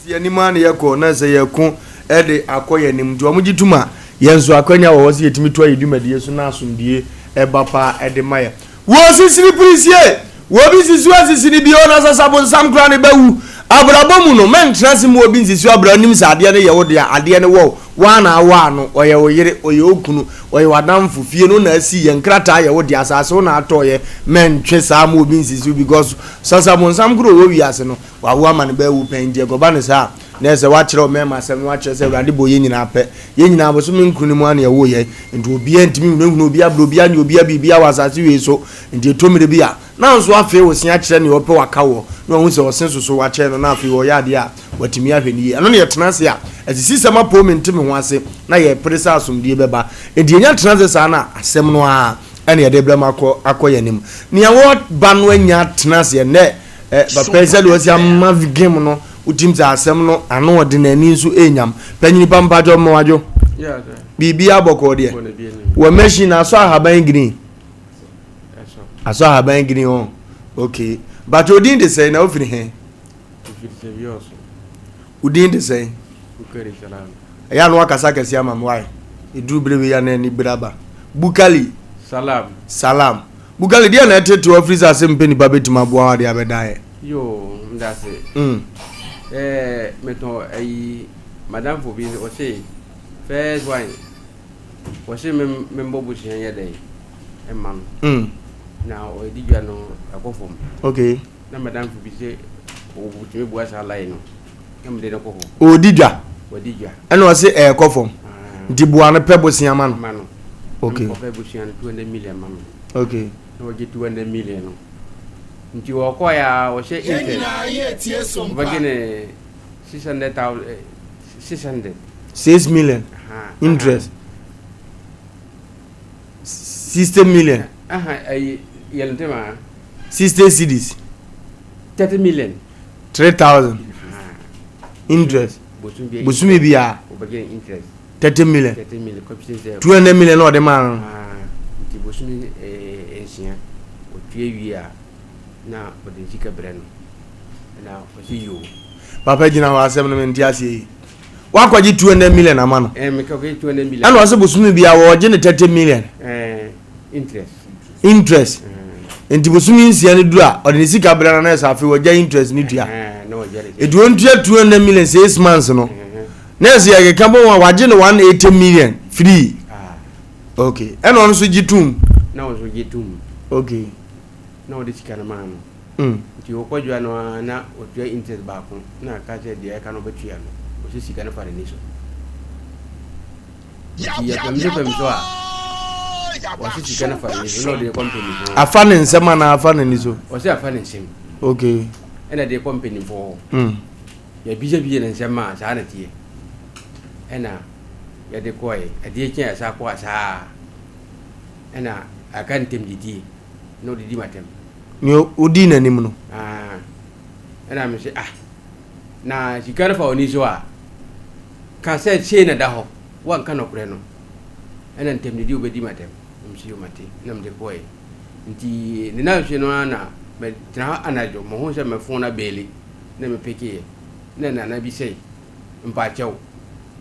Sɛ yɛn anim ara na yɛkɔ na sɛ yɛko de akɔ yɛn anim nti wɔn gye tum a yɛn nso akwanya wɔ hɔ sɛ yɛtumi toa yɛn dwumadie so na asomdue ɛba paa de ma yɛn. Wɔ sisiri pirisie, wɔ bi sisi wɔ sisi ne bio na sɛ sabonsam koraa ne bɛwu. Abrabɔ mu no, mɛntena ase mu obi nsisi wɔ abira onim sɛ adeɛ no yɛ wo dea, adeɛ no wɔ wo, woa na awɔ ano, ɔyɛ wo yere, ɔyɛ wo kunu, ɔyɛ w'adamfo, fie no na asi yɛ, nkrataa yɛ wo dea, asase wo na atɔɔyɛ, mɛntwe saa ma obi nsisi wo because sɛ sabonsam koraa ɔwɔ wiase no, Wawo ama ne ba awu pɛn, nti ɛkɔba no saa a, na ɛsɛ sɛ woakyerɛw mmarima asɛm na woakyerɛ sɛ Awurade bɔɔ yɛn nyinaa pɛ. Yɛn nyinaa, bosome nkron no mu ara na yɛwoo yɛn, nti obiara ntumi nhunahuna obiara brɛ obiara nyɛ obiara biribiara wɔ asase wei so. Nti ɛtɔ mmerɛ bi a, na nso afei wo se akyerɛ nea ɔpɛ waka woɔ, na wahu sɛ ɔse soso wakyɛn no, na afei ɔyɛ adeɛ a watumi ahwɛ no yie. Ɛno na yɛtena ase a, asisisɛm apoo mente me ho ase, na yɛrepere sɛ asomdwoeɛ bɛba. Nti yɛnya tena ase saa no a, asɛm no ara na yɛde brɛ ma akɔ akɔ yɛn anim. Nea wɔba no anya atena ase ɛnnɛ, Eh, papa yi sɛdeɛ ɔsi ama game no wotim sɛ asɛm no ano ɔde n'ani nso ɛnyam panyini pa mpakyɛ ɔma wadwo biribi abɔkɔɔ deɛ wɔ machine asɔ ahaban green asɔ ahaban green ɔ ok but odin de sɛn na wofiri he odin de sɛn. Ɛyɛ a na wakasa kɛseɛ ama me why? Ɛduru berɛ wei a na ani bere aba. Bukali. Salam. Salam. Bukali deɛ na ɛtete hɔ firi sɛ asɛm pɛ nipa bɛtumi aboa wo adeɛ abɛdan yɛ. Yoo, meda ase. Ɛɛ metɔn ayi madamfo bi ɔse first one ɔse me membɔ bosea nyɛ dɛn ɛma no. Na ɔdi dwa no ɛkɔ fam. Okay. Na madamfo bi sɛ ɔtumi bua saa line no. Na mede no kɔ hɔ. Ɔdi dwa. Ɔdi dwa. Ɛna ɔse ɛɛkɔ fam. Nti boa no pɛ bosea ma no. Ma no. Okay. Ɔpɛ bosea no 200 million ma no. Okay. Na ɔgye 200 million no. Nti ɔkɔɛ a ɔhyɛ interest. Ɔbɛgye ne 600,000 600. 6 million interest. 60 million. Aha, ayi yɛn ntɛm a. 60 cedis. 30 million. 3000 interest. Bosome biara. Ɔbɛgye interest. 30 million. 30 million kɔpisi sɛ. 200 million na ɔde maa no. Nti bosome nsia ɔtua wie a na ɔde sika brɛ no na ɔsi yoo. Papa gyina hɔ asɛm no mente aseɛ yi. Wakɔgye 200 million ama no. Ɛɛ meka kɔgye 200 million. Ɛna ɔsɛ bosome biara wɔgye ne 30 million. Ɛɛ interest. Interest. Nti bosome nsia no duru a ɔde ne sika brɛ no na ɛsɛ afei wɔgya interest no tua. Nti wɔntua 200 million 6 months no. Na ɛsɛ yɛkeka bɔ wɔn a wagye no 180 million free. Okay. Ɛna ɔno nso gye tum. Na ɔno nso gye tum. Okay. Na ɔde sika no maa no. Nti ɔkɔ dwa no ara na ɔtua interest baako na aka sɛ deɛ ɛka no ɔbɛtua no. Ɔsɛ sika no fa n'ani so. Nti yɛpɛm so pɛm so a ɔsɛ sika no fa n'ani so na ɔde kɔ mpanimfoɔ. Afa ne nsam anaa afa n'ani so? Ɔsɛ afa ne nsam. Okay. Ɛna de kɔ mpanimfoɔ hɔ. Yɛbisabisa ne nsɛm a saa na teɛ. Ɛna yɛde kɔɛ. Adeɛ kye a yɛsa kɔ a saa. Ɛna aka ntɛm didie na ɔdidi m'atɛm. Nea ɔdii n'anim no. Ɛna me sɛ ah na sika no fa w'ani so a ka sɛ sei na da hɔ woanka nɔkorɛ no ɛna ntɛm didi wobɛdi m'atɛm. Na me sɛ yo mate na mede kɔɛ. Nti ne nanhwɛ no ara na mɛtena hɔ anadwo mahu sɛ me fon abeeli na mepekeeɛ na nana bi sɛ mpakyɛw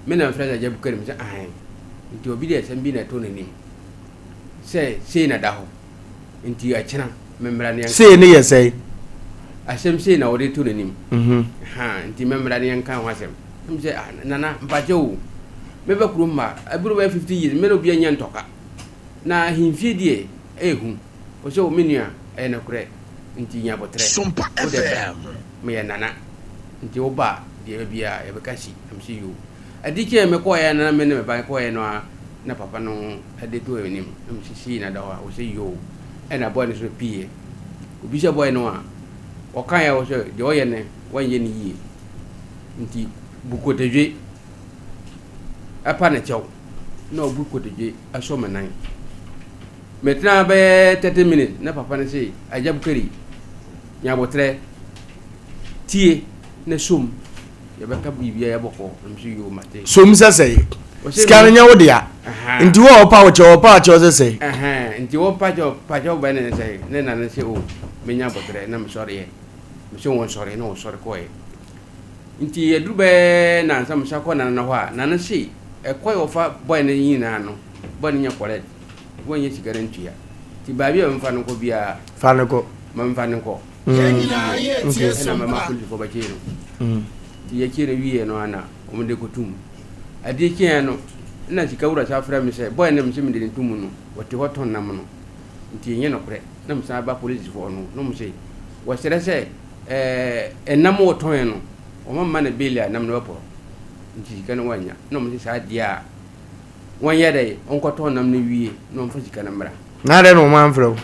me na mefrɛ no Agya Bukari me sɛ ahan nti obi de asɛm bi na ɛtɔ n'anim sɛ sei na da hɔ nti ɛkyena memmra ne yɛnka. Sei ne yɛ sɛe? Asɛm sei na wɔde to n'anim ha nti memmra ne yɛnka ho asɛm. Na me sɛ ah nana mpakyɛw o mɛba kurom ma aburo bɛyɛ 50 years me ne obi anya ntɔka na ahemfie deɛ ɛyɛ hu. Ɔsɛ o me nua ɛyɛ nokorɛ nti nya aboterɛ wo deɛ bra meyɛ nana nti wo ba a deɛ ɛbɛ biara yɛbɛka si. Na me sɛ yoo. Ade kyeeɛ me kɔeɛ na me ne me ba kɔeɛ no ara na papa no de too anim na me sɛ sei na da hɔ a ɔsɛ yoo ɛna boy no nso piiɛ. Obisa boy no a ɔkaeɛ a ɔsɛ deɛ ɔyɛ no wanyɛ no yie nti bu kotodwe ɛpa ne kyɛw na ɔbu kotodwe ɛsɔ me nan. Metenaa bɛyɛ 30 minutes na papa no se, Agya Bukari, nya aboterɛ, tie na som, yɛbɛka biribiara bɔkɔɔ. Na mese, yoo, mate. Som sɛ sɛe? Sika no nyɛ wo dea. Nti wo a wɔpa wo kyɛw, wɔpa wo kyɛw sɛ sɛe? Nti wɔpa kyɛw, pa kyɛw bɛn ne sɛe? Ne na no se, o, menya aboterɛ na mesɔreɛ. Mese wɔnsɔre na wɔsɔre kɔeɛ. Nti aduru bɛyɛ nansa mesan kɔɔ Nana no hɔ a, Nana se, ɛkwan a wɔfa bɔe no nyinaa no, bɔe no nyɛ correct. Wɔnyɛ sika no ntua. Nti baabi a memfa no nkɔ biara. Fa no kɔ. Ma memfa no nkɔ. Okay. Ɛna mɛma polisifoɔ bɛkyee no. Nti yɛkyee no wieɛ no ana wɔn de kɔtum. Adeɛ kyeeɛ no, ɛna sika wura san frɛ me sɛ bɔyɛ no mesɛ mede no to mu no, wɔte hɔ tɔn nam no. Nti ɛnyɛ nokorɛ. Na mesan ba polisifoɔ no, na wɔn se wɔsrɛ sɛ ɛɛ ɛnam wɔtɔn no, wɔn mma no beeli a nam no bɛporɔ. Nti sika no wɔannya. Na wɔn se saa deɛ a Wɔnyɛ dɛn? Ɔnkɔtɔn nam no nwie na ɔmfa sika no mmra. Na adɛn na wɔamfrɛ wo?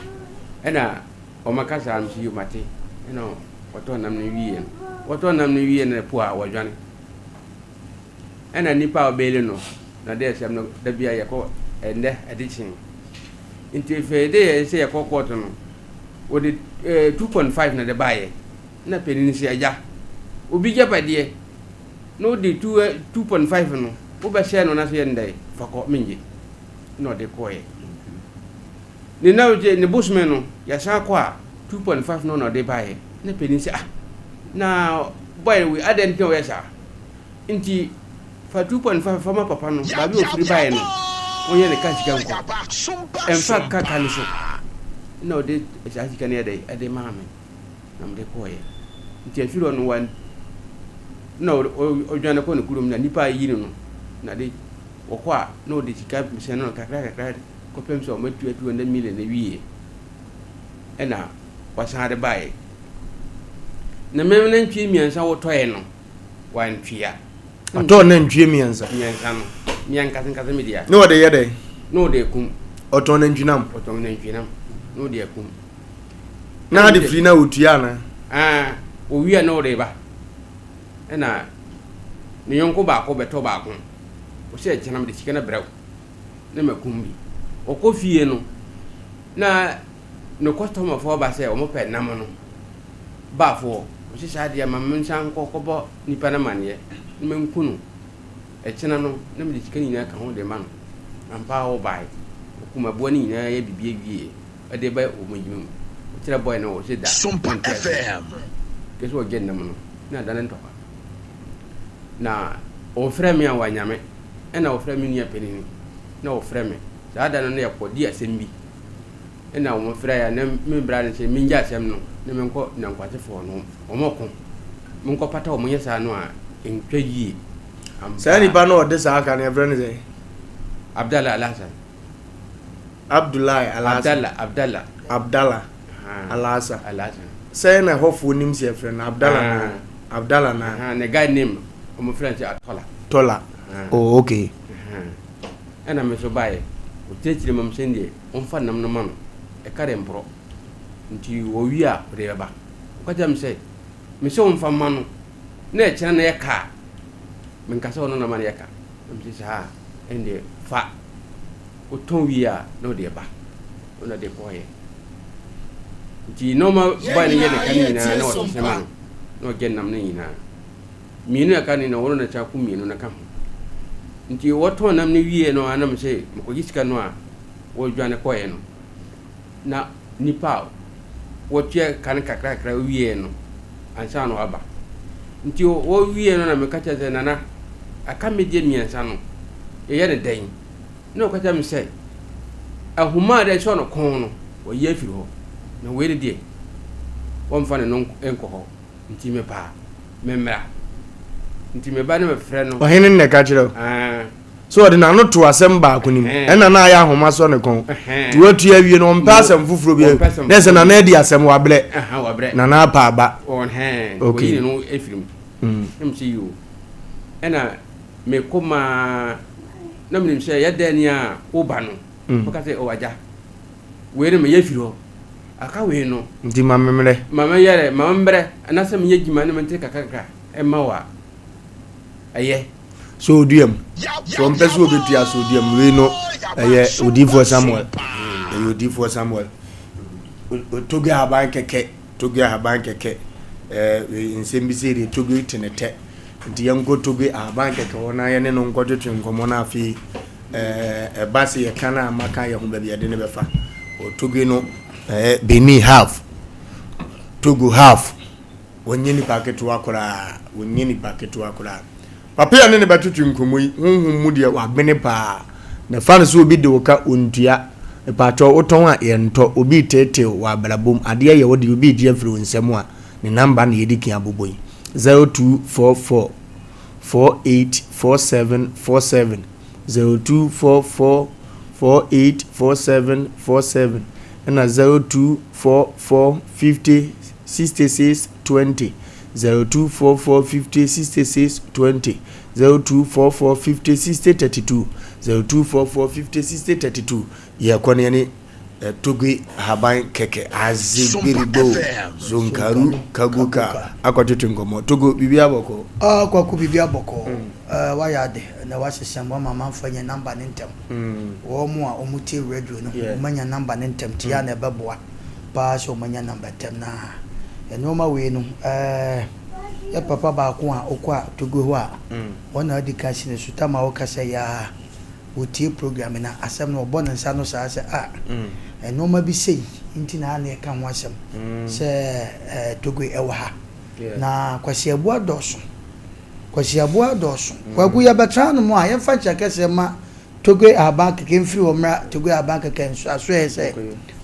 Ɛna wɔaka saa no, mese yo mate. Ɛna wɔtɔn nam no wieɛ no, wɔtɔn nam no wieɛ no po a wɔdwane. Ɛna nipa a ɔbɛɛli no, na dɛ sɛm no da bi a yɛkɔ ɛndɛ ɛde kyee. Nti fɛ de yɛ sɛ yɛkɔ kɔɔto no, wɔde 2.5 na de baayɛ. Ɛna panin no sɛ agya, obi gyapadeɛ na wode 2.5 no wobɛhyɛ no na sɛ yɛ ndɛ fa kɔ mengye na ɔde kɔɛ ne na ne bosome no yɛsan kɔ a 2.5 no na ɔde baeɛ na panin sɛ ah na boy wei adɛn nti na ɔyɛ saa nti. Fa 2.5 fa ma papa no, baabi a ɔfiri baeɛ no, ɔnyɛ ne kaa sika nkɔ. Ɛmfa ka ka no so. Ɛna ɔde saa sika no yɛ dɛ, ɛde maa me. Na mede kɔeɛ. Nti afiri hɔ no, wa na ɔdwane kɔ ne kurom na nipa a yi no no, na de wɔkɔ a, na ɔde sika sɛn no kakra kakra kɔpem sɛ ɔmatua 200 million awieɛ. Ɛna wasan de baeɛ. Na me nantwie mmiɛnsa wɔtɔeɛ no, wantua. Ɔtɔɔ nantwie mmiɛnsa. Mmiɛnsa no, mmea nkasenkase me dea. Ne ɔde yɛ dɛn? Ne ɔde akum. Ɔtɔn nantwinam. Ɔtɔn nantwinam na ɔde akum. Na ade firi na ɔtua ana? Ah, owia na ɔde ba. Ɛna ne yɔnko baako bɛtɔ baako. Ɔsɛ ɛkyɛnam de sika no brɛ wo na makum bi. Ɔkɔ fie no na ne kɔstɔmafoɔ ba sɛ wɔpɛ nam no. Baafoɔ, ɔse saa deɛ ma mensan nkɔ kɔbɔ nipa no amaneɛ na menku no. Ɛkyena no, na mede sika no nyinaa ka ho de ma no. Ampa ara ɔbae. Ɔkum aboa no nyinaa yɛ biribi awieɛ ɛde ba wɔn adwuma mu. Ɔkyerɛ bɔe no ɔse da ɔnte aseɛ. Kɛ sɛ ɔgye nam no na adane ntɔkwa. Na ɔfrɛ me a wanya me. Ɛna ɔfrɛ me nua panin na ɔfrɛ me. Saa da no na yɛkɔdi asɛm bi. Ɛna wɔn frɛ a na me bra no sɛ mengya asɛm no na menkɔ Nankwasefoɔ no wɔn ɔko menkɔ pata wɔn nyɛ saa no a ɛntwa yie ampa. Saa nipa no ɔde saa aka no yɛfrɛ no sɛn? Abdallah Alhassan. Abdullahi Alhassan. Abdallah Abdallah. Abdallah Alhassan. Alhassan. Sɛn na ɛhɔfoɔ nim sɛ yɛfrɛ no Abdallah na Abdallah na. Ne guy name wɔn frɛ no sɛ Atola. Tola. Oh okay. Ɛna me nso baeɛ ɔkyerɛkyerɛ mu sɛ deɛ ɔmfa nam no ma no, ɛka dɛ mporɔ. Nti ɔwie a, ɔde bɛba. Ɔka kyerɛɛ me sɛ, Mese ɔmfa mma no, na ɛkyena na ɛyɛ ka a, menka sɛ ɔno na ma no yɛ ka. Na mese, Saa a, ɛndeɛ fa. Wotɔn wie a, na ɔde ba. Ɔna de kɔɔeɛ. Nti nneɛma bae no yɛ ne ka no nyinaa na ɔsese ma no, na ɔgye nam no nyinaa. Mmienu a ɛka no nyinaa, ɔno na kyɛ ko mmienu no ka ho. Nti wɔtɔn nam no wieɛ no ara na mese mekɔgye sika no a, wɔdwane kɔeɛ no, na nnipa a wɔtua ka no kakrakra wieɛ no ansa na wɔaba. Nti wɔwieɛ no na meka kyerɛ sɛ, Nana, aka me deɛ mmiɛnsa no, yɛyɛ no dɛn? Na ɔka kyerɛ me sɛ, ahoma a ɛsɔ no kɔn no, wɔyi afiri hɔ, na wei no deɛ, wɔmfa ne no nkɔ hɔ. Nti mepɛ a, memmra. Nti meba na mefrɛ no. Ɔhene no na ɛka kyerɛ wo. So ɔde n'ano to asɛm baako no mu, ɛna na ayɛ ahoma sɔ ne kɔn. Nti watua awie no, ɔmpɛ asɛm foforɔ bi. Na ɛsɛ nana adi asɛm wabrɛ. Nana apa aba. Okay. Wɔyi ne no afiri mu. Na mesɛ yoo. Ɛna mekɔ maa na menim sɛ yɛdɛn ni a woba no. Wɔka sɛ ɔwɔ agya. Wei no meyɛ firi hɔ. Aka wei no. Nti ma me mmerɛ. Ma me yɛrɛ, ma me mmerɛ. Anaasɛ menyɛ adwuma na mente kakrakra ɛma wo a, ɛyɛ. Sɛ ɔdua mu. Sɛ ɔmpɛ sɛ ɔbɛtua sɛ ɔdua mu. Wei no ɛyɛ odiyifoɔ Samuel. Ɛyɛ odiyifoɔ Samuel. Togo ahaban kɛkɛ. Togo ahaban kɛkɛ. Ɛɛ wei nsɛm bi sei deɛ Togo te ne tɛ. Nti yɛnkɔ Togo ahaban kɛkɛ hɔ na yɛne no nkɔtwetwe nkɔmmɔ na afei ɛɛ ɛba sɛ yɛka no a maka yɛ ho baabi yɛde no bɛfa. Togo no ɛɛ Benin half. Togo half. Wɔnyɛ nipa ketewa koraa. Wɔnyɛ nipa ketewa koraa. Papa yi a ne ne bɛtwetwe nkɔmmɔ yi, honhom mu deɛ wabene paa. Na fa no sɛ obi de wo ka, ɔntua. Mepakyɛw, wotɔn a, yɛntɔ. Obi reteetee wo wɔ abrabɔ mu, adeɛ yɛ wo deɛ, obi regye afiri wo nsam a, ne number na yɛdi kan abobɔ yi, 0244 48 47 47, 0244 48 47 47, ɛna 0244 50 66 20. 0244 50 66 20 0244 50 60 32 0244 50 60 32 Yɛkɔ no yɛne eh, Togbe ahaban kɛkɛ adze gbirigbo zonkaru kaguka akɔtwetwe nkɔmmɔ. Togo, biribi abɔkɔ? Ah, Kwaku, biribi abɔkɔ. Mm. Uh, wayɛ ade na wasesa mu ama amanfoɔ anya namba ne ntɛm. Mm. Wɔn a wɔtie radio no, yeah. wɔn anya namba ne ntɛm, tia mm. na ɛbɛboa. paa sɛ ɔmo anya number ntɛm na nnoɔma wei no ɛɛ yɛ papa baako a ɔkɔ a Togo hɔ a wɔn na ɔdi kan si ne so tam a ɔkasa yi aa ɔtie program na asɛm no ɔbɔ ne nsa no saa sɛ a nnoɔma bi sei nti na ana ɛka ho asɛm sɛ ɛɛ Togo ɛwɔ ha na Kwasi Abua dɔɔso. Kwasiaboa dɔɔso. Kwaku yɛbɛtra hanom a, yɛmfa nkyea kɛseɛ mma Togoe Ahaban Kɛkɛ mfiri hɔ mmra Togoe Ahaban Kɛkɛ nso asoɛeɛ sɛ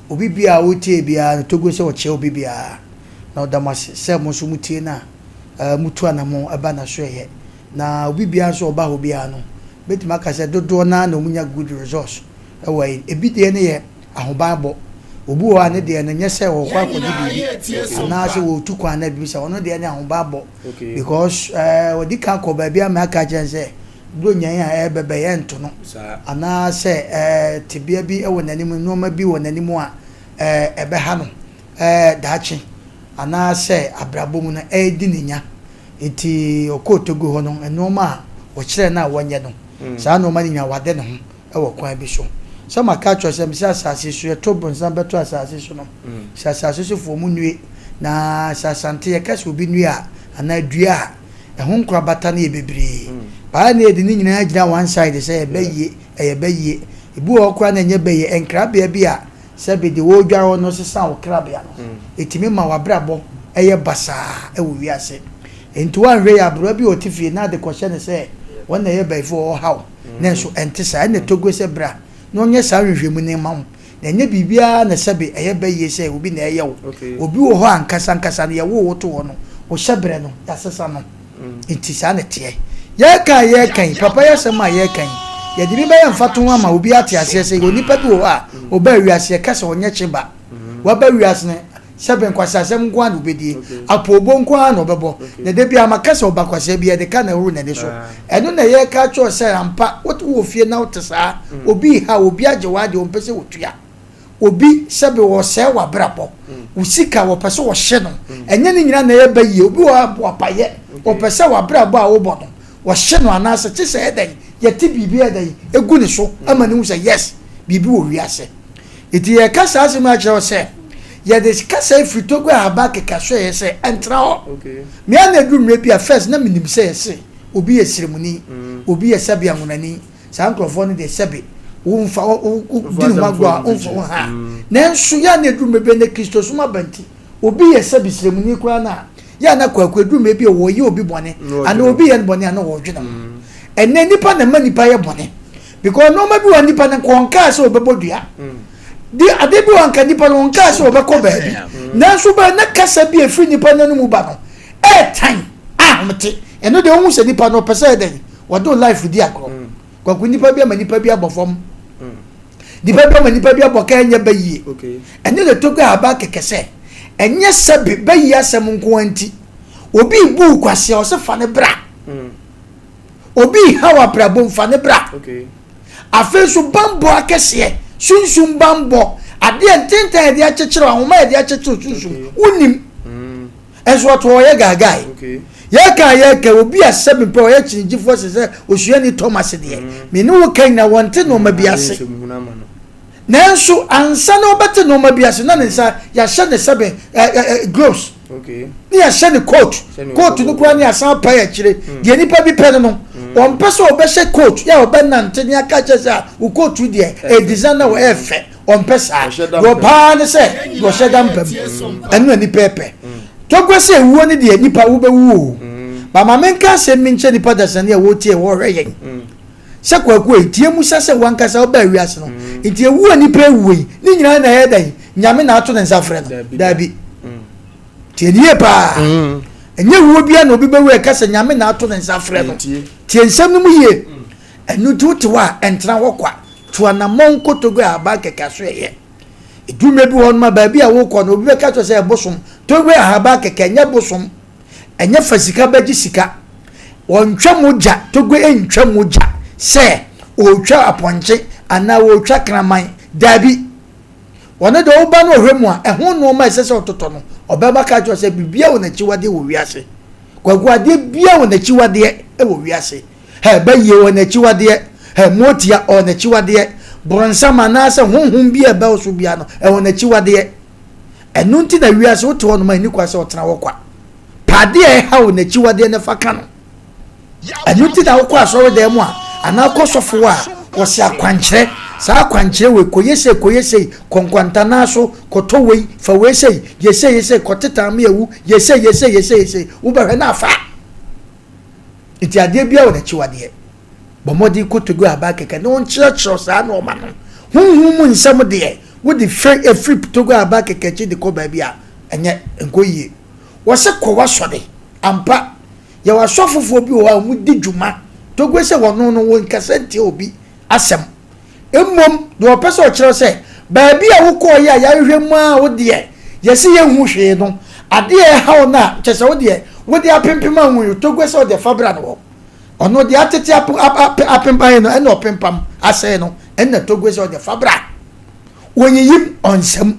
obi biara a ɔretie biara no Togoe sɛ ɔkyea obi biara na ɔda mo ase sɛ mo nso motie no a motu anamɔn ba n'asoɛeɛ na obi biara nso a ɔba hɔ biara no mɛtumi aka sɛ dodoɔ no ara na wɔnya good results wɔ ayi ebi deɛ no yɛ ahobanbɔ obi wɔ hɔ a ne deɛ no nyɛ sɛ ɔrekɔ akɔgye biribi anaasɛ wɔretu kwan anaa biribi saa ɔno deɛ ne ahobanbɔ because ɛɛ ɔdi kan kɔ baabi ama aka akyerɛ no sɛ Buronya yi a ɛrebɛba yi ɛnto no anaasɛ ɛɛ tebea bi wɔ n'anim nneɛma bi wɔ n'anim a ɛɛ ɛbɛha no ɛɛ daakye anaasɛ abrabɔ mu no ɛredi ne nya nti ɔkɔɔ Togo hɔ no nneɛma a wɔkyerɛ no a wɔnyɛ no saa nneɛma no nyinaa wade ne ho wɔ kwan bi so sɛ maka akyerɛ sɛ mesɛ asase so yɛto bonsam bɛto asase so no sɛ asase sofoɔ mu nnue na sɛ asante yɛka sɛ obi nnue a anaa dua a ɛho nkorabata no yɛ bebree. Paa na yɛde ne nyinaa gyina one side sɛ ɛbɛ yie, ɛyɛ bɛ yie. Ebi wɔ hɔ koraa na ɛnyɛ bɛ yie. Nkrabea bi a sɛbe deɛ wɔredware hɔ no sesa wo krabea no, ɛtumi ma w'abrabɔ yɛ basaa wɔ wiase. Nti woanhwɛ yie a, aberewa bi a ɔte fie na ade kɔhyɛ no sɛ wɔn na ɛyɛ bayifoɔ ɔreha wo, nanso ɛnte saa. Ɛnna Togo sɛ bra na ɔnyɛ saa nhwehwɛmu no mma wo. Na ɛnyɛ biribiara na sɛbe ɛyɛ bɛ yie sɛ obi na ɛyɛ wo. Obi wɔ hɔ a ankasa ankasa no yɛwoo wo too hɔ no, wo hyɛberɛ no yɛasesa no. Nti saa na ɛteɛ. Yɛreka a yɛreka yi, papa yi asɛm a yɛreka yi, yɛde bi bɛyɛ mfatoho ama obi ate aseɛ sɛ onipa bi wɔ hɔ a ɔbaa wiase yɛka sɛ ɔnyɛ kye ba. Waba wiase no sɛbe nkwaseasɛm nko ara na ɔbɛdie, apoobɔ nko ara na ɔbɛbɔ. Na da biara maka sɛ ɔba kwasea bi yɛde ka na ɛhoro n'ani so. Ɛno na yɛreka akyerɛ wo sɛ ampa wowɔ fie na wote saa, obi reha wo, obi agye w'adeɛ ɔmpɛ sɛ ɔtua. Obi sɛbe ɔresɛe w'abrabɔ, wo sika wɔpɛ sɛ wɔhye no, ɛnyɛ ne nyinaa na ɛyɛ ba yie. Obi wɔ hɔ a boapayɛ, ɔpɛ sɛ w'abrabɔ a wobɔ no wɔhye no anaasɛ kye sɛ ɛdɛn yɛte biribi ɛdɛn egu ne so ama ne hu sɛ yes biribi wɔ wiase. Enti yɛreka saa asɛm yi akyerɛ wo sɛ, yɛde kasa yi firi Togo a aba keka so yɛ sɛ ɛntra hɔ. Me ara na ɛduru mmerɛ bi a first na menim sɛ yɛse obi yɛ sremuni, obi yɛ sɛbe anwonani, saa nkurɔfoɔ no deɛ sɛbe womfa wodi ne ho agorɔ a womfa wo ha. Nanso yɛ a na ɛduru mmerɛ bi na Kristosom aba nti, obi yɛ sɛbe sremuni koraa no a, yɛ a na Kwaku ɛduru mmerɛ bi a wɔyɛ obi bɔne anaa obi yɛ no bɔne a na wɔdwene ho. Ɛnnɛ nnipa na ɛma nnipa yɛ bɔne. Because nneɛma bi wɔ nipa no nka ɔnkaa sɛ ɔbɛbɔ dua. De ade bi wɔ nka nipa no ɔnkaa sɛ ɔbɛkɔ baabi. Nanso bɛn na kasa bi a efiri nipa no anum ba no ɛɛtan ahomete. Ɛno deɛ ohun sɛ nipa no ɔpɛ sɛ ɛdɛn wɔde life di agorɔ. Kwaku nipa bi ama nipa bi abɔ fam. Nipa bi ama nipa bi abɔ ka ɛnyɛ bɛ yie. Ɛne na togo a aba kɛkɛ sɛ ɛnyɛ sɛ bɛ yie asɛm nko ara nti obi bu kwasea ɔsɛ fa ne bra. Obi rehaw abrabɔ mu, fa no bra. Afei nso bammɔ akɛseɛ, sunsum bammɔ, adeɛ ntentan a yɛde akyekyere, ahoma a yɛde akyekyere sunsum, wonim. Nso ɔto ɔyɛ gaagae. Yɛka a yɛka obi a sɛbi mpɛ ɔyɛ kyinigyifoɔ sɛ sɛ osuani Thomas deɛ, mm. me ne wo ka nyina wɔnte nneɛma bi ase. Nanso ansa na ɔbɛte nneɛma bi ase na ne nsa yɛahyɛ ne sɛbe gloves. ne yɛahyɛ no coat coat no koraa ne yɛasan apae akyire hmm. deɛ nipa bi pɛ no no hmm. ɔmpɛ sɛ ɔbɛhyɛ coat yɛ a ɔbɛnante ne aka kyerɛ sɛ a wo coat deɛ ɛyɛ design na ɛyɛ fɛ ɔmpɛ saa deɛ ɔpaa ne sɛ deɛ ɔhyɛ da mpam ɛno na nipa pɛ tɔgɔ sɛ ewuo ne deɛ nipa wobɛwu o mama menka asɛm mi nkyɛ nipa dasani a wɔtie wɔhwɛ yɛn sɛ kwaku yi tie mu sɛ sɛ wankasa wobaa wiase no nti ewu a nipa ewuo yi ne nyinaa na ɛyɛ dɛn nyame na ato ne nsa frɛ no daabi tie ne yie paa mm. ɛnyɛ wuo bia na obi bɛwu ɛka sɛ nyame na ato ne nsa frɛ no tie nsɛm no mu yie mm. ɛno nti wote hɔ a ɛntena hɔ kwa to anammɔn nkotogo a aba kɛkɛ so ɛyɛ edwuma bi hɔ no ma baabi a wokɔ no obi bɛka kyerɛ sɛ ɛbosom togo ahaba kɛkɛ ɛnyɛ bosom ɛnyɛ fa sika bɛgye sika wɔntwa mogya togo ntwa mogya sɛ ɔretwa apɔnkye anaa ɔretwa kraman daabi Ɔno deɛ woba no ɔhwɛ mu a, ɛho nnoɔma a ɛsɛ sɛ ɔtotɔ no, ɔbɛba ka kyerɛ sɛ biribiara wɔ n'akyiwadeɛ wɔ wiase. Kwaku adeɛ biara wɔ n'akyiwadeɛ wɔ wiase. Hɛ, bayie wɔ n'akyiwadeɛ, hɛ, motia ɔwɔ n'akyiwadeɛ, borɔnsam anaasɛ honhom bi a ɛbɛ wo so biara no, ɛwɔ n'akyiwadeɛ. Ɛno nti na wiase wote hɔ nom a ɛni kwa sɛ ɔtena hɔ kwa. Pɛ adeɛ a ɛha wɔ n'akyiwadeɛ no fa ka no. Ɛno nti na wokɔ asɔredan mu a, anaa kɔ sɔfo hɔ a, wɔse akwankyerɛ, saa akwankyerɛ wei, kɔyɛ sei, kɔyɛ sei, kɔ nkwantanaa so, kɔtɔ wei, fa wei sei, yɛ sei, yɛ sei, kɔtetan me awu, yɛ sei, yɛ sei, yɛ sei, yɛ sei, wobɛhwɛ na afa. Nti adeɛ biara wɔ n'akyiwadeɛ. Bɔ mmɔden kɔ Togo Aban kɛkɛ na wɔnkyerɛkyerɛ wo saa nnoɔma no. Honhom mu nsɛm deɛ, wode firi firi Togo Aban kɛkɛ akyi de kɔ baabi a, ɛnyɛ, ɛnkɔ yie. Wɔse kɔ w'asɔre. Ampa, yɛwɔ asɔfofoɔ bi wɔ hɔ a wɔdi dwuma. Togo sɛ wɔno no, wɔnkasa ntia obi asɛm. Mmom, deɛ ɔpɛ sɛ ɔkyerɛ sɛ, baabi a wokɔeɛ a yɛahwehwɛ mu ara wo deɛ, yɛse yɛnhu hwee no, adeɛ a ɛha wo no a, kyerɛ sɛ wo deɛ, wode apempem a wonhu, Togo sɛ wo deɛ fa bra no hɔ. Ɔno deɛ atete ap ap apempan no, ɛna ɔpempam asɛe no, ɛna Togo sɛ ɔdeɛ fa bra. Ɔnyiyim, ɔnsɛm.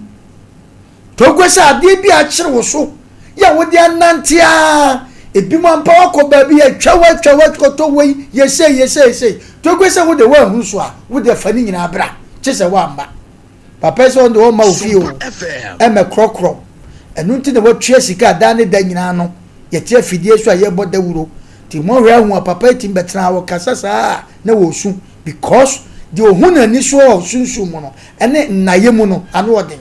Togo sɛ adeɛ bi a akyere wo so yɛ a wode anante ara, ebinom ampa wakɔ baabi atwa wo atwa wo akɔtɔ wei, yɛ sei yɛ sei sei. Togo sɛ wode woanhunu so a, wode fa ne nyinaa bra, kye sɛ woamma. Papa yi sɛ ɔno deɛ ɔmma wo fie o, ɛmɛ korɔkorɔ. Ɛno nti na watua sika a daa ne da nyinaa no yɛte afidie so a yɛbɔ dawuro. Nti moahwɛ ahu a papa yi tumi bɛtena ha ɔkasa saa a na ɔresu because deɛ ɔhu n'ani soɔ wɔ sunsum mu no ɛne nnayɛ mu no ano ɔden.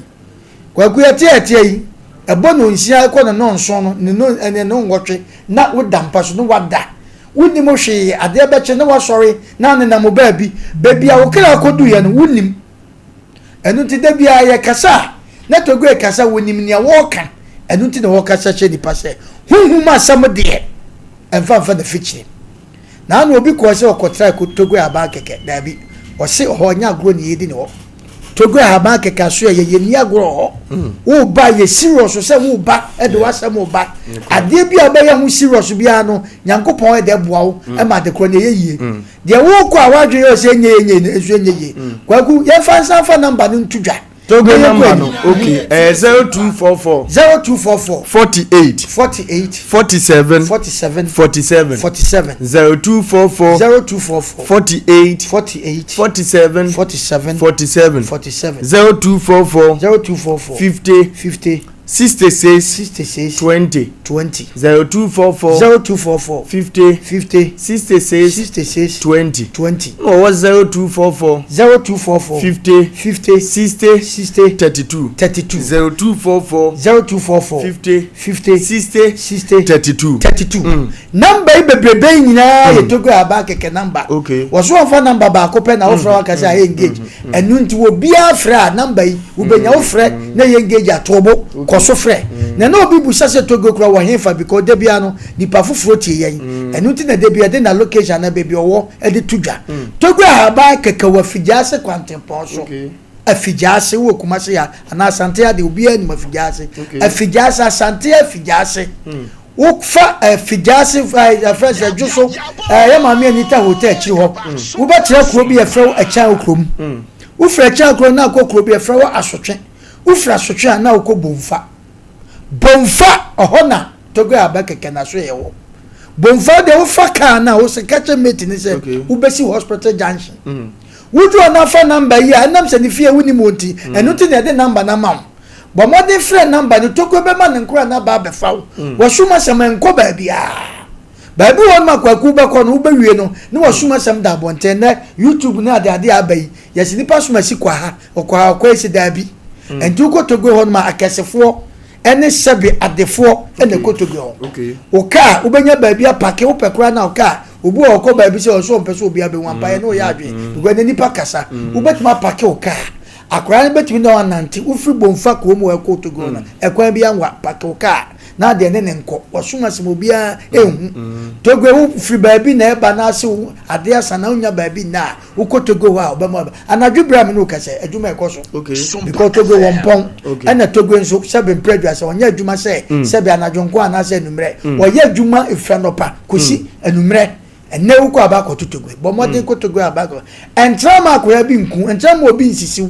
Kwaku yɛte a ɛteɛ yi, ɛbɔ nonsia ɛkɔ ne nonson no ne non ne nonwɔtwe na woda mpa so na wada. Wonnim hwee, adeɛ bɛkye na wasɔre na anenam wo baabi. Baabi a wo kra kɔduiɛ no wonnim. Ɛno nti da biara yɛkasa a, na Togo rekasa, wɔnim nea wɔreka. Ɛno nti na wɔkasa kyerɛ nnipa sɛ, honhom asɛm deɛ, ɛmfa mfa n'afikyire. Na ano obi kɔɔ sɛ ɔkɔtra Togo ahaban kɛkɛ. Daabi, ɔse ɔhɔ nyɛ agorɔ ne yɛdi ne hɔ. Togo ahaban kɛkɛ aso yɛ yɛnni agorɔ hɔ. Woba yɛ serious sɛ woba de w'asɛm woba. Adeɛ bi a wobɛyɛ ho serious biara no, Nyankopɔn de boa wo ma ade korɔ no ɛyɛ yie. Deɛ wokɔ a w'adwene yɛ wo sɛ ɛnyɛ yie nyɛ yie no nso ɛnyɛ yie. Kwaku yɛmfa nsa mfa number no nto dwa. Togo number no okay ɛyɛ 0244. 0244. 48. 48. 47. 47. 47. 47. 0244. 0244. 48. 48. 47. 47. 47. 47. 0244. 0244. 50. 50. 66. 66. 20. 20. 0244. 0244. 50. 50. 66. 66. 20. 20. Na ɔwɔ 0244. 0244. 50. 50. 60. 60. 32. 32. 0244. 0244. 50. 50. 60. 60. 32. 32. Mm. Number yi bebrebe yi nyinaa yɛ Togo aba kɛkɛ number. Okay. Wɔso wɔmfa number baako pɛ na wofrɛ waka sɛ ayɛ engage. Ɛno nti obiara frɛ a number yi wobɛnya wofrɛ na ɛyɛ engage a to bo kɔ so frɛ. Na na obi busa sɛ Togo kura wɔ hefa because da biara no nipa foforɔ tie yɛn. Ɛno nti na da biara de na location anaa baabi ɔwɔ de to dwa. Togo ahaban kɛkɛ wɔ Afigyaase kwantempɔn so. Afigyaase wɔ Kumasi ha anaa Asante ha deɛ obiara nim Afigyaase. Afigyaase Asante Afigyaase. Wofa Afigyaase yɛfrɛ sɛ dwo so yɛ maame Anita hotel akyiri hɔ. Wobɛkyerɛ kuro bi yɛfrɛ wo Ɛkyɛn kurom. Wofiri Ɛkyɛn kurom na akɔ kuro bi yɛfrɛ wɔ Asotwe. Wofiri Asotwe a na wokɔ Bomfa. Bomfa ɔhɔ na Togo aba kɛkɛ na so yɛ wɔ. Bomfa deɛ wofa kaa na wosɛ ka kyerɛ mate ne sɛ wobɛsi hospital junction. Wodu hɔ na fa number yi a ɛnam sɛ ne fie wonim wɔ nti ɛno nti na yɛde number no ama wo. Bɔ mmɔden frɛ number no, Tokwe bɛma ne nkoraa no aba abɛfa wo. Wɔsom asɛm ɛnkɔ baabiara. Baabi wɔ hɔ nom a Kwaku wobɛkɔ no wobɛwie no na wɔsom asɛm da abɔnten. Nnɛ YouTube ne adeade a aba yi yɛse nipa som asi kɔ ha, ɔkɔ ha, ɔkɔ ha si daabi. Ɛnti wokɔ Togbe hɔ nom a akɛsefoɔ ɛne sɛbe adefoɔ ɛna ɛkɔ Togbe hɔ. Wo kaa wobɛnya baabi apake wopɛ koraa na wo kaa obi wɔ hɔ ɔkɔ baabi sɛ ɔsɛ ɔmpɛ sɛ obi abɛhu ampa yɛ ne ɔyɛ adwene because ɛnɛ nipa kasa wobɛtumi apake wo kaa Akwadaa no bɛtumi ne wo anante, wofiri Bomfa kurom hɔ rekɔ Togo no, ɛkwan bi anwa, pake wo kaa na adeɛ ne ne nkɔ. Wasum asɛm obiara nhu. Togo wofiri baabi na ɛba na ase wo adeɛ asa na wonya baabi nna a, wokɔ Togo hɔ a ɔbɛma wo. Anadwo berɛ a me ne wo kasa yi, adwuma ɛkɔ so. Because Togo wɔ mpɔn, ɛna Togo nso sɛbe mprɛ aduasa, ɔnyɛ adwuma sɛ sɛbe anadwo nko anaasɛ anummerɛ. Ɔyɛ adwuma ɛfiri anɔpa kɔsi anummerɛ. Ɛnnɛ wokɔ aba akɔto Togo. Bɔ mmɔden kɔ Togo aba akɔ. Ɛntra ma akwadaa bi nku, ɛntra ma obi nsisiw.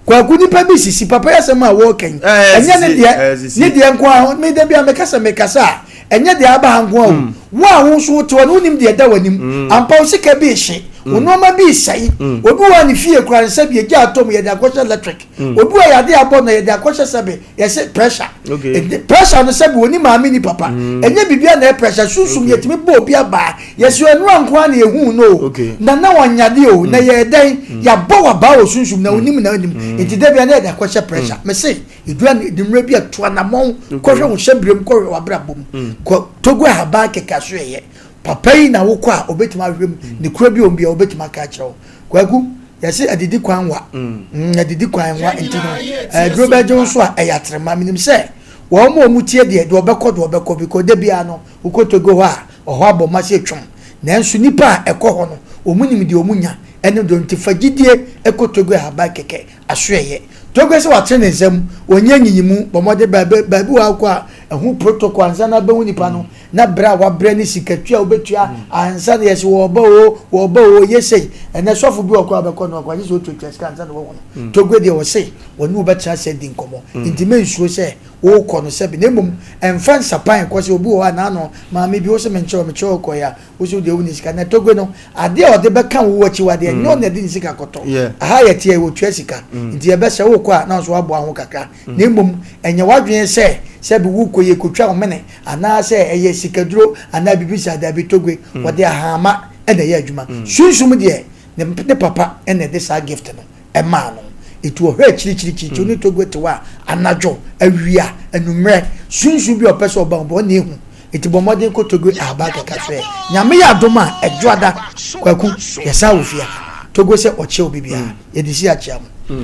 Kwaku nipa bi sisi papa yi asɛm a wɔreka yi. Ɛnyɛ ne deɛ, ne deɛ nko ara. Me da bi a meka sɛ mekasa a, ɛnyɛ deɛ aba ha nko ara o. Wo a wo nso wote hɔ no, wonim deɛ ɛda w'anim. Ampa wo sika bi rehye, wo nneɛma bi resɛe. Obi wɔ hɔ a ne fie koraa no sɛbi egya atɔ mu yɛde akɔhyɛ electric. Obi wɔ yade abɔ no yɛde akɔhyɛ sɛbe yɛse pressure. Okay. Pressure no sɛbe oni maame ni papa. Ɛnyɛ biribi a na ɛyɛ pressure sunsum yɛtumi bɔ obi abaa yɛse ɛnora nko ara na yɛhuu no o. Na na ɔnyade o na yɛyɛ dɛn yɛabɔ wabaa wɔ sunsum na onim na onim. Nti da bia na yɛde akɔhyɛ pressure. Mese edura mmerɛ bi a tu anamɔn kɔhwɛ wo hyɛbrɛ mu kɔhwɛ w'abrabɔ mu. Kɔ Togo ahaban kɛkɛ so ɛyɛ. Papa yi na wokɔ a obetumi ahwɛ mu ne kura bi wɔn bi a obetumi aka akyerɛ wo. Kwaku, yɛse adidi kwan wa. Mm, adidi kwan wa nti no, aduro bɛgye wo so a ɛyɛ atrema. Menim sɛ wɔn a wɔn tie deɛ, deɛ ɔbɛkɔ deɛ ɔbɛkɔ because da biara no wokɔ Togo hɔ a, ɔhɔ abɔ ma sɛ twom. Nanso nipa a ɛkɔ hɔ no, wɔn nim deɛ wɔn nya ɛne deɛ nti fa gyidie ɛkɔ Togo ahaban kɛkɛ asoɛyɛ. Togo sɛ watene ne nsam, ɔnyɛ nyiyimu, bɔ mmɔden baabi baabi wɔ akɔ a ɛho protocol ansa na abɛhu nipa no. Na brɛ a wabrɛ ne sikatua a wobɛtua ansa na yɛse wɔɔba oo wɔɔba oo yɛ sei. Ɛnɛ sɔfo bi wɔ koraa a wobɛkɔ no hɔ koraa gye sɛ otuatua sika ansa na wahu no. Togbe deɛ ɔse wɔne wo bɛtena ase adi nkɔmmɔ nti mensuro sɛ worekɔ no sɛbe na mmom ɛmfa nsapan nkɔ sɛ obi wɔ hɔ a n'ano maame bi wose menkyerɛ wo mekyerɛ wo kɔeɛ a wose wodeɛ wonni sika. Na Togbe no adeɛ a ɔde bɛka wo akyiwadeɛ ɛnyɛ ɔno na ɛde ne sika kɔtɔ. Aha yɛteɛ yi wɔtua sika nti yɛbɛsrɛ worekɔ a na wo nso woaboa ho kakra na mmom ɛnyɛ w'adwene sɛ sɛbe worekɔ yi ɛkɔtwa wo mene anaasɛ ɛyɛ sikaduro anaa biribi saa, dabi, Togbe, wɔde ahama na ɛyɛ adwuma. Sunsum deɛ, ne ne papa na ɛde saa gift no ɛmaa no. Eti ɔhwɛ akyirikyirikyiri, ɔne Togbe te hɔ a, anadwo, awia, anwummerɛ, sunsum bi a ɔpɛ sɛ ɔba ho bi, ɔna ehu. Eti bɔ mmɔden kɔ Togbe ahaban kɛkɛ so ɛ. Nyame yɛ adom a, Ɛdwoada, Kwaku, yɛsan wɔ fie ha. Togbe sɛ ɔkyea obi biara, yɛde si akyea mo.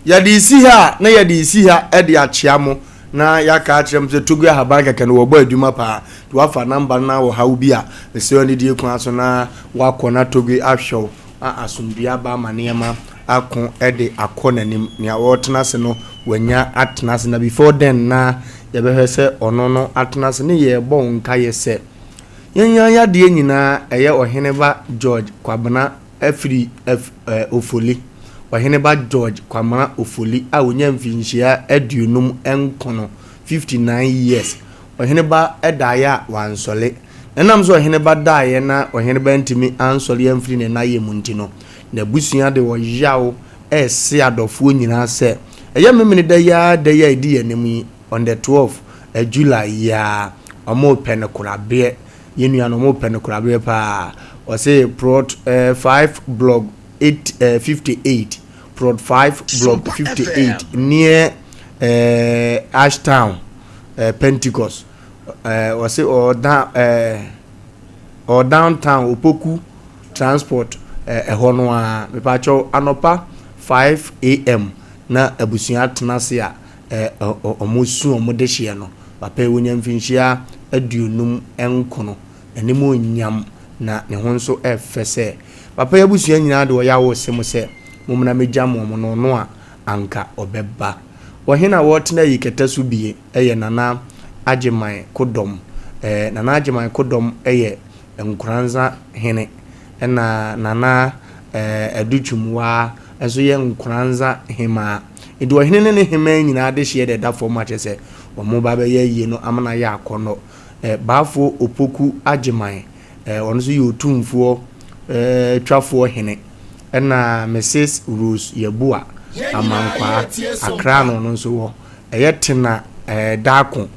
Yɛde resi ha a, na yɛde resi ha de akyea mo. Na yɛaka akyerɛ mo sɛ Togo ahaban kɛkɛ no wɔbɔ adwuma paa. Nti woafa number no na wɔ haw bi a, mesrɛ wo anidie kwan so na woakɔ na Togo ahwɛ wo na asomdwoeɛ aba ama nneɛma ako de akɔ n'anim. Nea ɔretena ase no wanya atena ase na before then na yɛbɛhwɛ sɛ ɔno no atena ase ne yɛrebɔ wo nkaeɛ sɛ yɛn ara yadeɛ nyinaa ɛyɛ Ɔheneba George Kwabena Afiri F eh, Ofoli, Ɔheneba George Kwamena Ofoli a ɔnya mfinhyia aduonum nkono, 59 years, Ɔheneba daeɛ a wansɔle. Na ɛnam sɛ Ɔheneba daeɛ na Ɔheneba antumi ansɔle amfiri ne nayɛ mu nti no, n'abusua de ɔyaw rese adɔfoɔ nyinaa sɛ, ɛyɛ Memeneda yi ara da yi a ɛdi yɛn anim yi, on the 12 July yi ara, wɔrepɛ no korabeɛ. Yɛn nua no ɔmo pɛ no koraberɛ paa. Ɔse prot 5 blog 8 58 prot 5 blog 58 near eh, Ashtown eh, Pentecost. Eh, ɔse ɔda eh, ɔ downtown Opoku transport eh, ɛhɔ no ara. Mepakyɛw anɔpa 5 am na abusua atena ase a wɔsu wɔn dehyeɛ no, papa yi wanya mfinhyia aduonum nkono, n'anim ɔnyam na ne ho nso ɛfɛ sɛ. Papa yi abusua nyinaa de ɔyaw rese mo sɛ mommra mmɛgyam wɔn na ɔno a anka ɔbɛba. Ɔhene a ɔretena ayi kɛtɛ so bie yɛ Nana Agyeman Kodɔm. Nana Agyeman Kodɔm yɛ Nkoranza hene ɛna Nana Adu Twumwaa nso yɛ Nkoranza hemaa. Enti ɔhene ne ne hemmaa nyinaa adehyeɛ de ɛda fam akyerɛ sɛ wɔn ba bɛyɛ ayie no ama no ayɛ akɔnnɔ. Eh, Baafoɔ Opoku Agyeman, eh, ɔno nso yɛ otumfoɔ eh, twafoɔ hene. Ɛna Mrs. Rose Yeboah Amankwaa, Accra na ɔno nso wɔ. Ɛyɛ Tena eh, Darko,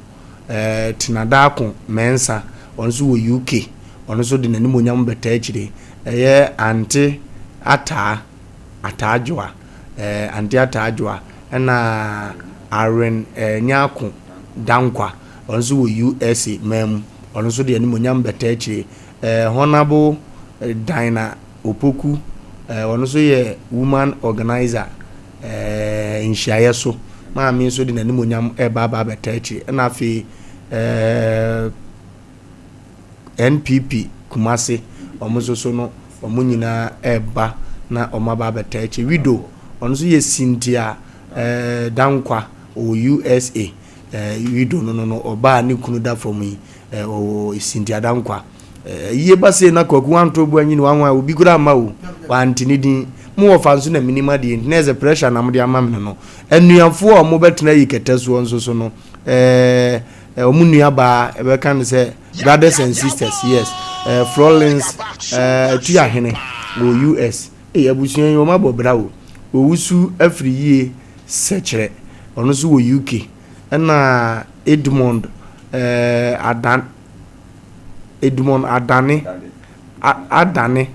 eh, Tena Darko Mensah, ɔno nso wɔ UK. Ɔno nso de n'animuonyam bɛtaa akyire. Ɛyɛ Ante Ataa. Ataa Adwoa, eh, Auntie Ataa Adwoa, ɛna Aren eh, Nyarko Dankwa, ɔno nso wɔ USA man mu, ɔno nso de animuonyam bɛtaa akyire. Eh, Honourable Dinah Opoku, eh, ɔno nso yɛ woman organizer eh, nhyiaeɛ so, maame nso de n'animuonyam ɛreba aba abɛtaa akyire. Ɛna afei eh, NPP Kumasi, wɔn nso so no, wɔn nyinaa reba na wɔn aba abɛtaa akyi. Widow, ɔno nso yɛ Cynthia eh, Dankwa, ɔwɔ USA. Eh, Widow no no no, ɔbaa ne kunu da fam yi, eh, ɔwɔ Cynthia Dankwa. Eh, yie ba sei na Kwaku wanto bo anyi ne wanwa a, obi koraa mma o, wante ne din. Mo wɔfa nso na menim adeɛ nti, na ɛsɛ pressure na mode ama me no no. Anuafoɔ a wɔbɛtena yi kɛtɛ soɔ nso so no, eh, Eh, wɔn nua baa ɛbɛka no sɛ brothers and sisters yes eh, Florence eh, Atuahene wɔ US eh, abusua yi wɔn abɔ bra o Owusu afiri yie sɛkyerɛ ɔno nso wɔ UK ɛna Edmond eh, Adan Edmond Adane Adane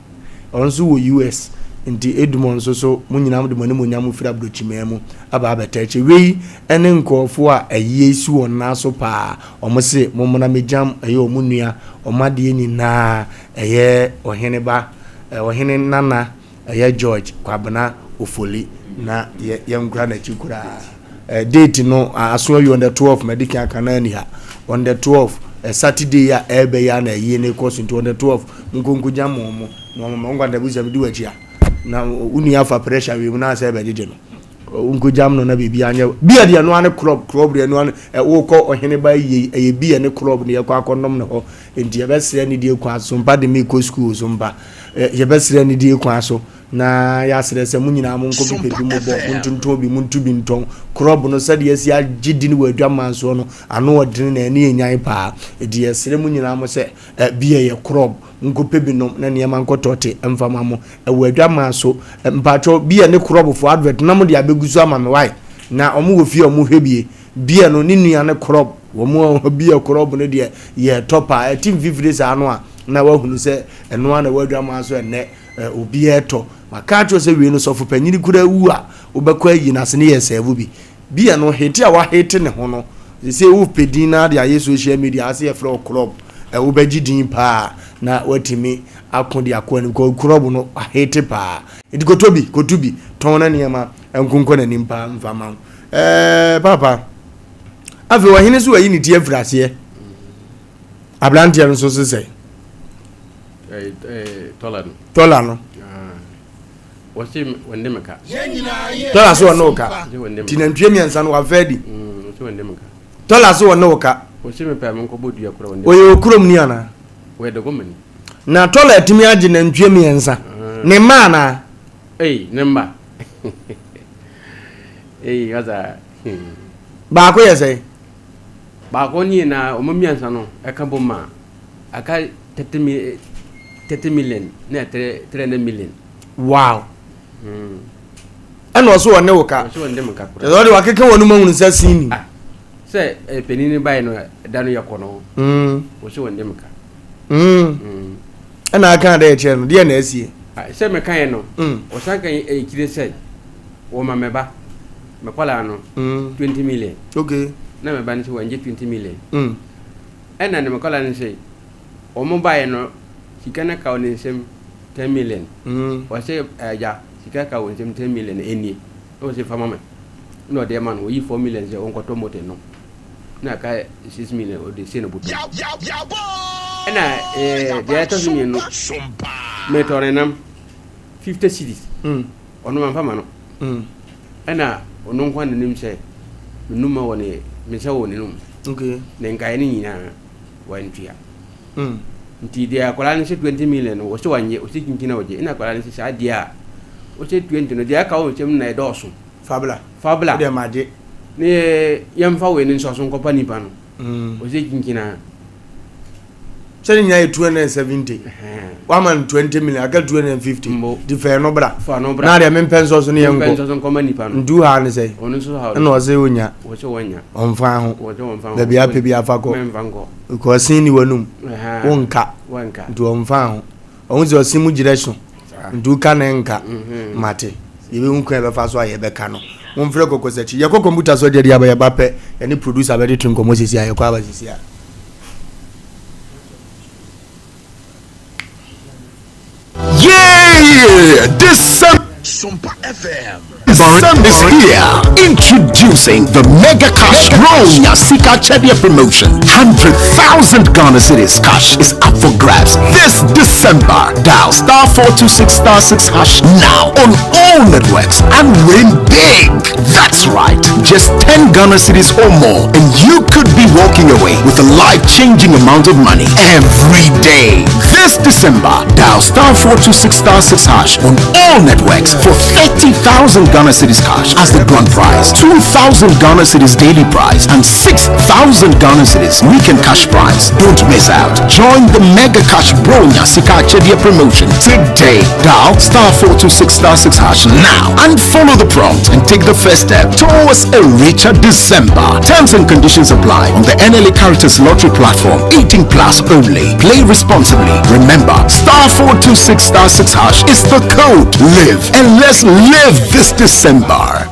ɔno nso wɔ US. Nti Edmond nso so mo nyinaa mode mo animuonyam firi aburokyimaa mu aba abɛta akyire. Wei ne nkurɔfoɔ a ayie si wɔn nan so paa. Wɔn se mommra mmɛgyam ɛyɛ wɔn nua, wɔn adeɛ nyinaa ɛyɛ ɔhene ba, ɔhene nana ɛyɛ George Kwabena Ofoli na yɛ yɛnkura n'akyi koraa. Date no aso awie on the 12 madi kan aka na ani ha on the 12 Saturday a ɛrebɛ yi a na ayie no rekɔ so nti on the 12 nkonko gyam wɔn mo na wɔn ma nkwa ntabu sɛ medi w'akyi a na wo nua afa pressure wei mu na asɛ ɛbɛgyegye no nkogyam no na biribi anyɛ bia deɛ ɛno ane club club deɛ ɛno ane wokɔ ɔhene ba yie ɛyɛ bia ne club ne yɛkɔ akɔnom ne hɔ nti yɛbɛsrɛ ne die kwan so mpa de me kɔ school so mpa yɛbɛsrɛ ne die kwan so Na yɛasrɛ sɛ mo nyinaa monkɔ bi pɛ bi mobɔ, montontɔn bi, montu bi ntɔn. Krɔb no, sɛdeɛ asi agye din wɔ adwammaa soɔ no, ano ɔdene na ani yɛ nyan paa. Enti yɛsrɛ mo nyinaa mo sɛ, ɛ, bi ɛyɛ krɔb, monkɔpɛ bi nom na nneɛma nkɔtɔte mfa ma mo wɔ adwammaa so. Ɛ, mpakyɛw, beer ne krɔbfoɔ advert na mode abɛgu so ama me wae? Na wɔn wɔ fie a wɔhwɛ bie. Beer no, ne nua ne krɔb. Wɔn a beer krɔb no deɛ, yɛtɔ paa. Ɛte mfifire saa no a, na woahunu sɛ ɛno ara na ɛwɔ adwammaa so ɛnnɛ. Eh, obiara tɔ. Maka akyerɛ sɛ wei no sɔfo panyin koraa wu a, wobɛkɔ ayi no ase ne yɛ sɛɛvo bi. Bia no hete a wahete ne ho no, sɛ wopɛ din na de ayɛ social media ase yɛfrɛ wo club, eh, wobɛgye din paa na watumi ako de akɔ anim. Kɔ club no ahete paa. Nti kɔtɔ bi, kɔtu bi, tɔn na nneɛma nkonkɔ n'anim paa mfa ma wo. Eh, papa. Afei ɔhene so wayi ne ti afiri aseɛ. Aberanteɛ no nso sesɛ. Tɔla no. Tɔla no. Wɔsi wɔn de meka. Tɔla so wɔn ne wo ka. Ti nantwie mmiɛnsa no wafa adi. Tɔla so wɔn ne wo ka. Wɔsi mi pɛ mi nkɔ bɔ dua kura wɔn de. Oyɛ okurom ni ana. Wɔyɛ dɔgɔmani. Na tɔla atumi agye nantwie mmiɛnsa. Ne mma ana. Ee ne mma. Ee ɔza. Baako yɛ sɛ. Baako ne nyinaa wɔn mmiɛnsa no ɛka bom ma aka 30 mi 30 million na 300 million. Wow. Mm. Ɛna ɔso ɔne wo ka. Ɔso ɔne me ka kora. Ɛsɛ ɔde wakeka wɔn mu ahunu sɛ sin ni. Ah. Sɛ eh, panin no bae no da no yɛkɔ no. Mm. Ɔso ɔne me ka. Mm. Mm. Ɛna aka dɛ ɛkyerɛ no deɛ na asie. Ah, sɛ mekaeɛ no. Mm. Ɔsan ka akyire sɛ wɔma mɛba. Me kɔlaa no. Mm. 20 million. Okay. Na mɛba no sɛ wɔngye 20 million. Mm. Ɛna ne me kɔlaa no sɛ wɔn baeɛ no sika no ka wɔ ne nsam 10 million. Mm. Ɔsɛ agya sika ka wɔ nsam 10 million ɛnie. Na ɔsɛ fa ma me. Na ɔde ma no ɔyi 4 million sɛ ɔnkɔtɔ motor no. Na aka 6 million ɔde sie no bɔtɔ. Ɛna ɛɛ deɛ ɛtɔ so mmienu metɔ ne nam 50 cedis. Mm. Ɔno mamfa ma no. Mm. Ɛna ɔno nko ara na nim sɛ me numa wɔ ne me nsa wɔ n'anum. Okay. Ne nkaeɛ no nyinaa wantua. Mm. Nti deɛ akwadaa no sɛ 20 million no wɔsɛ wanyɛ ɔsɛ kyinkyin na ɔgye ɛna akwadaa no sɛ saa deɛ a ɔsɛ 20 no deɛ aka wɔ nsɛm no na ɛdɔɔso. Fabla. Fabla. Deɛ magye. Ne yɛmfa wei no nsɔ so nkɔpa nipa no. Mm. Ɔsɛ kyinkyin a. Sɛ ne nyinaa yɛ 270. Wama no 20 million aka 250. Mbo. Di fɛ no bra. Fa no bra. Na deɛ mempɛ nsɔ so ne yɛnkɔ. Mempɛ nsɔ so nkɔma nipa no. Ntu ha ne sɛ. Ɔno nso ha. Ɛna ɔsɛ onya. Wɔsɛ wɔnya. Ɔmfa ho. Wɔsɛ wɔmfa ho. Baabi apɛ bi afa kɔ. Mɛmfa nkɔ. Because ɔsen ni w'anum. Wonka. Wanka. Nti ɔmfa ho. Ɔhu sɛ ɔsen mu gyerɛ so. Nti woka ne nka. Mate. Yɛbɛhu kwan yɛbɛfa so a yɛbɛka no. Momfrɛ kɔkɔsakyi. Yɛkɔ kɔmputa so deɛ de aba yɛba pɛ. Yɛne producer bɛde to nkɔmmɔ sisi a yɛkɔ aba sisi a. Yeah! December is here. Introducing the Mega Cash Roll Sika Chedia promotion. 100,000 Ghana Cedis cash is up for grabs this December. Dial star 426 star 6 hash now on all networks and win big. That's right. Just 10 Ghana cedis or more and you could be walking away with a life-changing amount of money every day. This December, dial star 426 star 6 hash on all networks for 30,000 Ghana cedis cash as the grand prize, 2,000 Ghana cedis daily prize, and 6,000 Ghana cedis weekend cash prize. Don't miss out. Join the Mega Cash Bro Nyasika Sika Akyɛdeɛ promotion today. Dial star 426 star 6 hash now and follow the prompt and take the first step towards a richer December. Terms and conditions apply on the NLA Caritas Lottery platform. 18 plus only. Play responsibly. Remember, star 426 star 6 hash is the code. Live and let's live this December.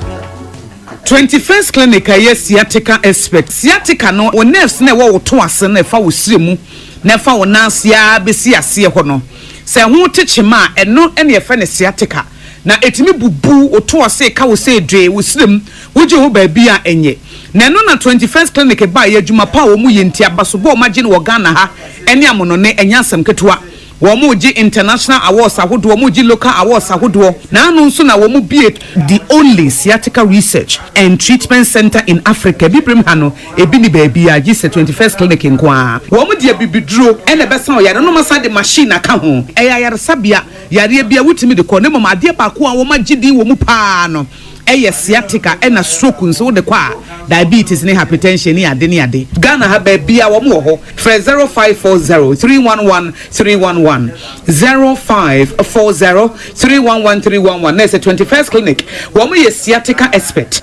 21st Clinic a ɛyɛ sciatica expert. Sciatica no, wo nerves no a ɛwɔ wo to ase no a ɛfa wo srɛ mu na ɛfa wo nan ase ara bɛsi aseɛ hɔ no, sɛ ɛho te kyema a, ɛno na yɛfrɛ no sciatica. Na ɛtumi bubu wo to ase, ka wo sɛ dwee, wo srɛ mu, wogye ho baabi a ɛnyɛ. Na ɛno na 21st Clinic baeɛ, adwuma pa a wɔyɛ nti, abasobɔ a wɔagye no wɔ Ghana ha ne amonɔne, ɛnyɛ asɛm ketewa. Wɔregye international awards ahodoɔ, wɔregye local awards ahodoɔ. Naano nso na wɔbue the only sciatica research and treatment centre in Africa. Abibirem ha no, ebi nni baabiara gye sɛ 21st Clinic nko ara. Wɔde abibiduro na ɛbɛsa ɔyare no na wɔasan de machine aka ho. Ɛyɛ ayaresabea, yareɛ biara wotumi de kɔ na mmom adeɛ baako a wɔagye din wɔ mu pa ara no yɛ sciatica ɛna stroke nso wode kɔ a diabetes ne hypertension ne ade ne ade. Ghana ha baabiara wɔn wɔ hɔ. Frɛ 0540 311 311, 0540 311 311 na ɛsɛ 21st clinic wɔn yɛ sciatica expert.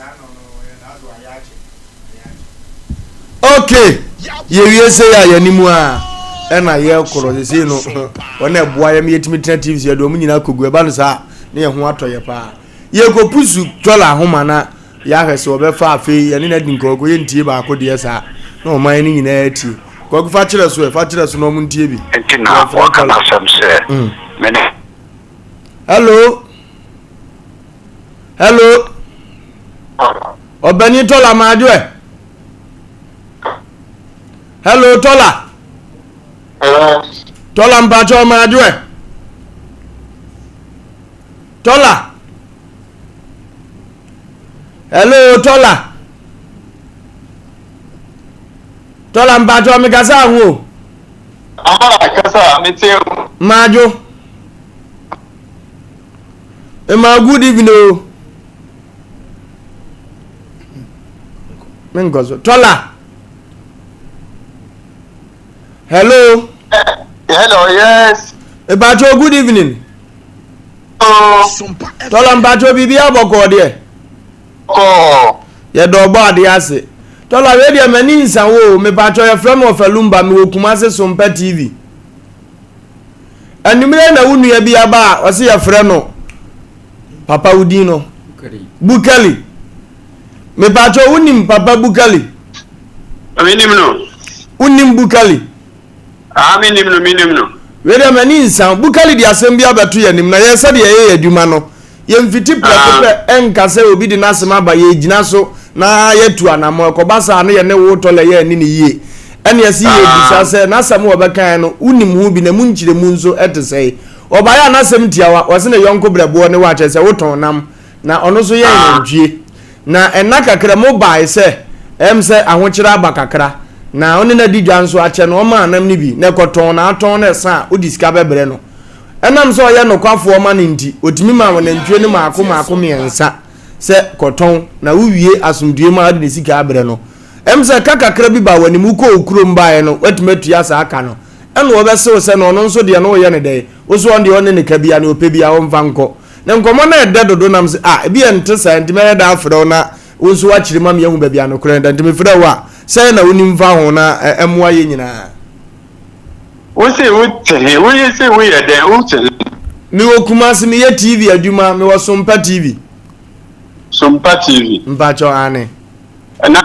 Ok yɛwie sei a yɛne mu a ɛna yɛkorɔ sesei no wɔn na ɛboa yɛ ma yɛtumi tena tv so yɛde wɔn nyinaa kɔgu ɛba no saa ne yɛn ho atɔ yɛ paa yɛkɔpu su tɔla ahoma na yɛahwɛ sɛ wɔbɛfa afei yɛne no adi nkɔkɔ yɛntie baako deɛ saa na ɔman no nyinaa atie kɔkɔ fa kyerɛ so ɛ fa kyerɛ so na ɔmo ntie bi Nti na yɛfrɛ waka tɔla n'asɛm sɛ, Mene. Hello hello ɔbɛni tɔla maadwo ɛ hello tɔla tɔla mpakyɛ ɔmaadwo ɛ tɔla hello tɔla tɔla mpakyɛ ɔmekasa ho o. Ah, kasa, mete o. Maadwo. Mma good evening o. Menkɔ so. Tɔla. Hello. Hello, yes. Mpacho good evening. Oh. Tɔla mpacho biribi abɔkɔɔ deɛ. Kɔɔ. Yɛdɔ ɔbɔ adeɛ ase. Tɔla wei deɛ m'ani nsa wo o. Mepacho yɛfrɛ me Ɔfalumba mewɔ Kumase Sompa TV. Anwummerɛ na wo nua bi aba a ɔse yɛfrɛ no papa wo din no Bukali. Mepakyɛ wonim papa Bukali? Menim no. Wonim Bukali? Ah, menim no, menim no. Wei deɛ m'ani nsa. Bukali de asɛm bi abɛto yɛn anim na yɛn sɛdeɛ yɛyɛ yɛn adwuma no Yɛmfiti prɛko pɛ nka sɛ obi de n'asɛm aba, yɛgyina so na yɛatu anammɔn. Ɛkɔba saa a, na yɛne wo tɔlɛ yɛ anni no yie. Ɛnna ɛsɛ yɛbisa sɛ, n'asɛm a ɔbɛkaeɛ no, wonim ho bi, na emu nkyerɛmu nso te sɛn? Ɔbaeɛ a n'asɛm tiawa, ɔse ne yɔnko brɛboɔ ne wo a, kyerɛ sɛ wotɔn nam, na ɔno nso yɛn nantwie. Na nna kakra mu bae sɛ, ɛyɛ me sɛ ahokyerɛ aba kakra, na ɔne no adi dwa nso akyɛ no, ɔmaa nam no bi, na ɛkɔtɔn, na atɔn na ɛsa a, wode sika bɛbrɛ no. Ɛnam sɛ ɔyɛ nokwafoɔ ma no nti, ɔtumi maa wɔn nantwie no mmaako mmaako mmiɛnsa sɛ kɔtɔn, na wowie asomdwoeɛ mu a wode ne sika abrɛ no. Ɛm sɛ ka kakra bi baa w'anim, wokɔɔ wo kurom baeɛ no, woatumi atua saa ka no. Ɛna ɔbɛse wo sɛ na ɔno nso deɛ no woyɛ no dɛn? Wo so ɔno deɛ ɔnne ne ka biara, nea ɔpɛ biara ɔmfa nkɔ. Na nkɔmmɔ no ɛdɛ dodo nam sɛ, ah, ebi ɛnte saa nti mɛyɛ dɛ afrɛ wo na wo nso woakyerɛ mu ama yɛahu baabi a nokorɛ no da. Nti mefrɛ wo a, sɛn na wonim fa ho na ɛmmoa yɛn nyinaa? Wo se wo te he? Wo se wo yɛ dɛn? Wo te he? Me wɔ Kumasi, me yɛ TV adwuma, me wɔ Sompa TV. Sompa TV. Mpakyɛw, aane. Na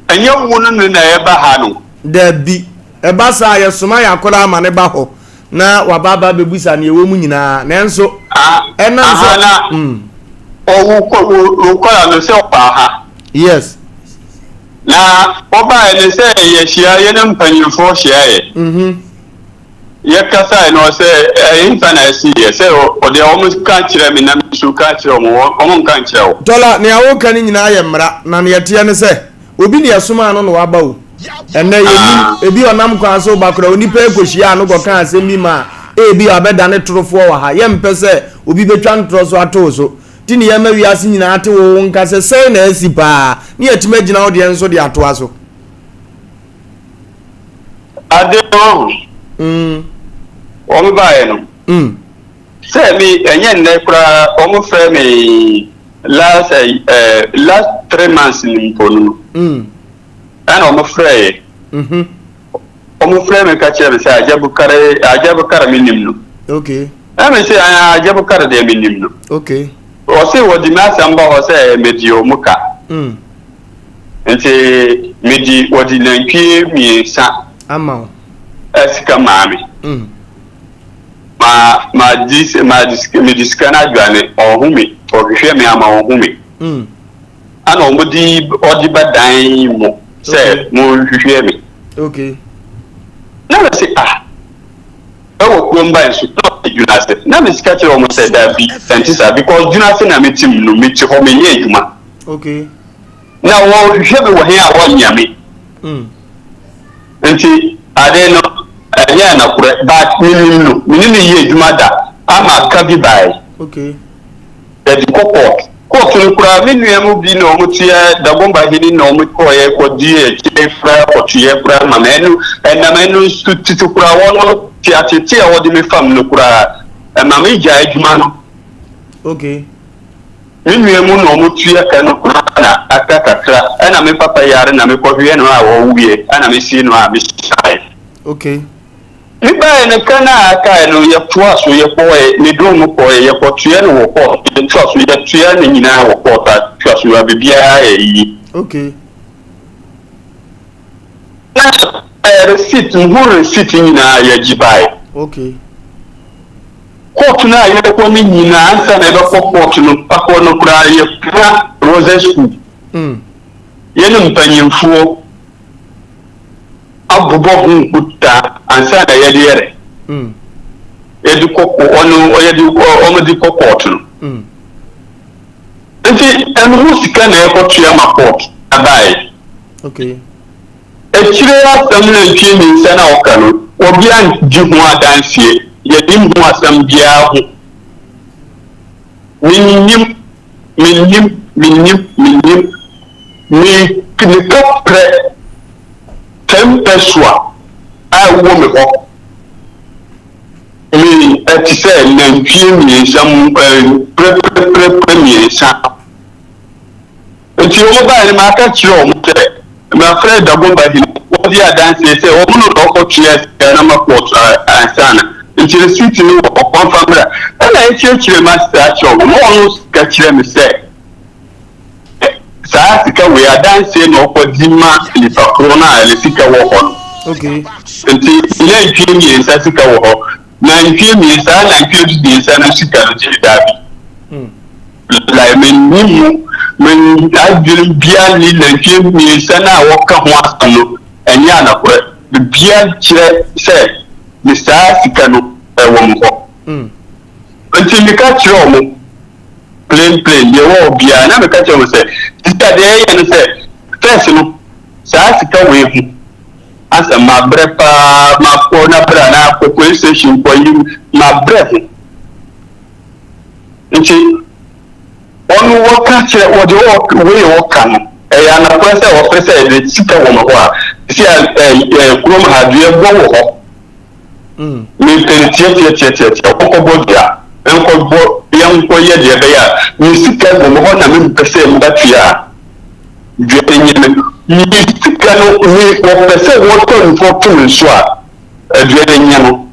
ɛnyɛ wo no no na ɛba ha no? Dabi. Ɛba saa a, yɛsoma yɛn akwadaa ma no ba hɔ na waba aba abɛbusa nea ɛwɔ mu nyinaa. Nanso, ɛnam sɛ. Aha na ɔwo wo nkwadaa no sɛ ɔbaa ha. Yes. Na wɔbaeɛ no sɛ yɛhyia yɛne mpanyimfoɔ hyiaeɛ. Yɛkasaeɛ no ɔsɛ ɛhefa na ɛsiiɛ sɛ ɔdeɛ wɔn ka kyerɛ me na me nso ka kyerɛ wɔn wɔn nka nkyerɛ wo. Tɔla, nea woka no nyinaa yɛ mmara, na nea ɛteɛ ne sɛ, obi na ɛsomaa no na waba o. Ɛnnɛ yɛnnim, ebi ɔnam kwan so reba koraa, onipa yi kɔhyiaa no kɔkaa asɛm bi maa ebia ɔbɛdane torofoɔ wɔ ha. Yɛmpɛ sɛ obi bɛtwa ntorɔ so ato wo so. Nti ne yɛma wiase nyinaa te wo nka sɛ sɛn na asi paa, ne yɛatumi agyina wo deɛ nso de atoa so. Ade wahu. Mm. Wɔn baeɛ no. Sɛ me ɛnyɛ nnɛ koraa wɔn frɛ me last ɛɛ eh, last 3 months ni mpo no. Ɛna wɔn frɛ yɛ. Wɔn frɛ me ka kyerɛ me sɛ Agya Bukare, Agya Bukare me nim no. Okay. Ɛna me sɛ Agya Bukare deɛ me nim no. Okay. Wɔse wɔde me asɛm ba hɔ sɛ medi wɔn ka. Nti medi wɔde nantwie mmiɛnsa. Ama wo. Sika maa me. Ma ma di ma di sika mede sika no adwane ɔho me ɔhwehwɛ me ama ɔho me. Ɛna wɔn de ɔde ba dan mu sɛ mo hwehwɛ me. Okay. Na me se ah ɛwɔ kurom ban so na ɔte dwuna ase na me sika kyerɛ wɔn sɛ daabi ɛnte saa because dwuna ase na me te mu no me te hɔ me nyɛ adwuma. Okay. Na wɔhwehwɛ me wɔ he a wɔnyɛ me. Nti ade no ɛnyɛ nokorɛ but menim no me ne no yɛ adwuma da ama ka bi bae. Okay. Yɛde kɔ court. Court no koraa me nua mu bi na wɔn teɛ Dagomba hene na wɔn kɔɔyɛ kɔ di akyire koraa kɔtoyɛ koraa ma me ɛno ɛnam ɛno nso titi koraa wɔn te atete a wɔde me fam no koraa ɛma me gyae adwuma no. Okay. Me nua mu na wɔn tua ka no koraa na aka kakra ɛna me papa yare na me kɔhwɛ no a ɔwuiɛ ɛna me sie no a me sae. Okay. Me baeɛ no ka no a akaeɛ no yɛtoa so yɛkɔɔɛ me dɔm mu kɔɔɛ yɛkɔtoɛ no wɔ court yɛtoa so yɛtoa ne nyinaa wɔ court atoa so a biribiara yɛ yie. Okay. Na receipt ho receipt nyinaa yɛgye baeɛ. Okay. Court no a yɛbɛkɔ no nyinaa ansa na yɛbɛkɔ court no akɔ no koraa yɛpra Rosette School. Yɛne mpanyinfoɔ abobɔ ho nkuta ansa na yɛde yɛrɛ. Yɛde kɔ ɔno yɛde wɔn de kɔ court no. Nti ɛno ho sika na yɛkɔtua ma court abaeɛ. Okay. Akyire asɛm nantwie mmiɛnsa no a ɔka no, obi angye ho adanseɛ, yɛnnim ho asɛm biara ho. Mennim, mennim, mennim, mennim. Me, me kaprɛ 10 pesewa a ɛwɔ me hɔ, me, ɛte sɛ nantwie mmiɛnsa mu, ɛɛ, prɛprɛprɛprɛ mmiɛnsa. Enti wɔbaeɛ no, maka kyerɛɛ wɔn sɛ, Mafrɛ Dagomba hene, wɔdi adanseɛ sɛ wɔn no na ɔkɔtuaa sika no ma kɔɔto ansa na, nti receipt no wɔ hɔ, wɔmfa mmra. Ɛna ɛkyerɛkyerɛɛ mu ase saa kyerɛɛ wɔn, na ɔno ka kyerɛɛ me sɛ, saa sika wei adanseɛ na ɔkɔdi ma nipa korɔ no a ne sika wɔ hɔ no. Okay. Nti nantwie mmiɛnsa sika wɔ hɔ, nantwie mmiɛnsa, saa nantwie mmiɛnsa no sika no gye daabi. Like menni mu, me adwene biara nni nantwie mmiɛnsa no a wɔka ho asɛm no, ɛnyɛ anokorɛ. Biribiara kyerɛ sɛ me saa sika no ɛwɔ me hɔ. Nti meka kyerɛ wɔn plain plain, deɛ ɛwɔ hɔ biara, na meka kyerɛ wɔn sɛ, sisi a deɛ yɛyɛ no sɛ, first no, saa sika wei ho asɛm mabrɛ paa, makɔ na bra na akɔ police station kɔ yi, mabrɛ ho. Nti ɔno wɔka kyerɛ wɔde wɔ wei wɔka no ɛyɛ anakorɛ sɛ wɔpɛ sɛ ɛde sika wɔ me hɔ a sisi a ɛɛ kurom ha dua bɔ wɔ hɔ mepɛ no tiatiatiatiatia wɔnkɔbɔ dua nkɔbɔ yɛnkɔyɛ deɛ ɛbɛyɛ a me sika wɔ me hɔ na mempɛ sɛ mbatua a dua no nyɛ me me sika no me wɔpɛ sɛ wɔtɔ nfoɔ to me so a adua no nyɛ no.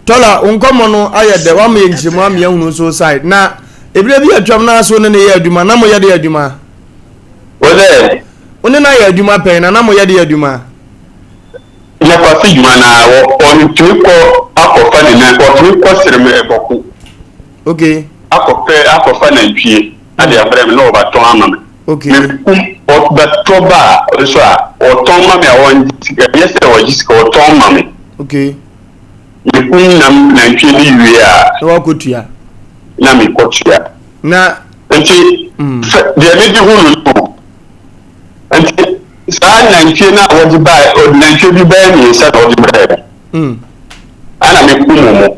Tɔla, wo nkɔmmɔ no ayɛ dɛ, woama yɛ nkyerɛmu ama yɛahunu nso side. Na ebire bi atwam na so ne ne yɛ adwuma, na moyɛ de adwuma? Wo dɛ? Wo ne no ayɛ adwuma pɛn, na na moyɛ de adwuma? Na kwasi dwuma na wɔ ɔtumi kɔ akɔfa ne nan, ɔtumi kɔ serem ɛbɔko. Okay. Akɔpɛ akɔfa nantwie ade abrɛ me na ɔbatɔn ama me. Okay. Mekum ɔbɛtɔ ba a nso a ɔtɔn ma me a ɔngye sika, ɛnyɛ sɛ ɔgye sika, ɔtɔn ma me. Okay. Mekum nam nantwie no wie a. Na wakɔtua. Na mekɔtua. Na. Nti fɛ deɛ mede hu no no. Nti saa nantwie no a wɔde bae, ɔde nantwie bi bɛyɛ mmiɛnsa na ɔde brɛɛ me. Ɛna mekum wɔn.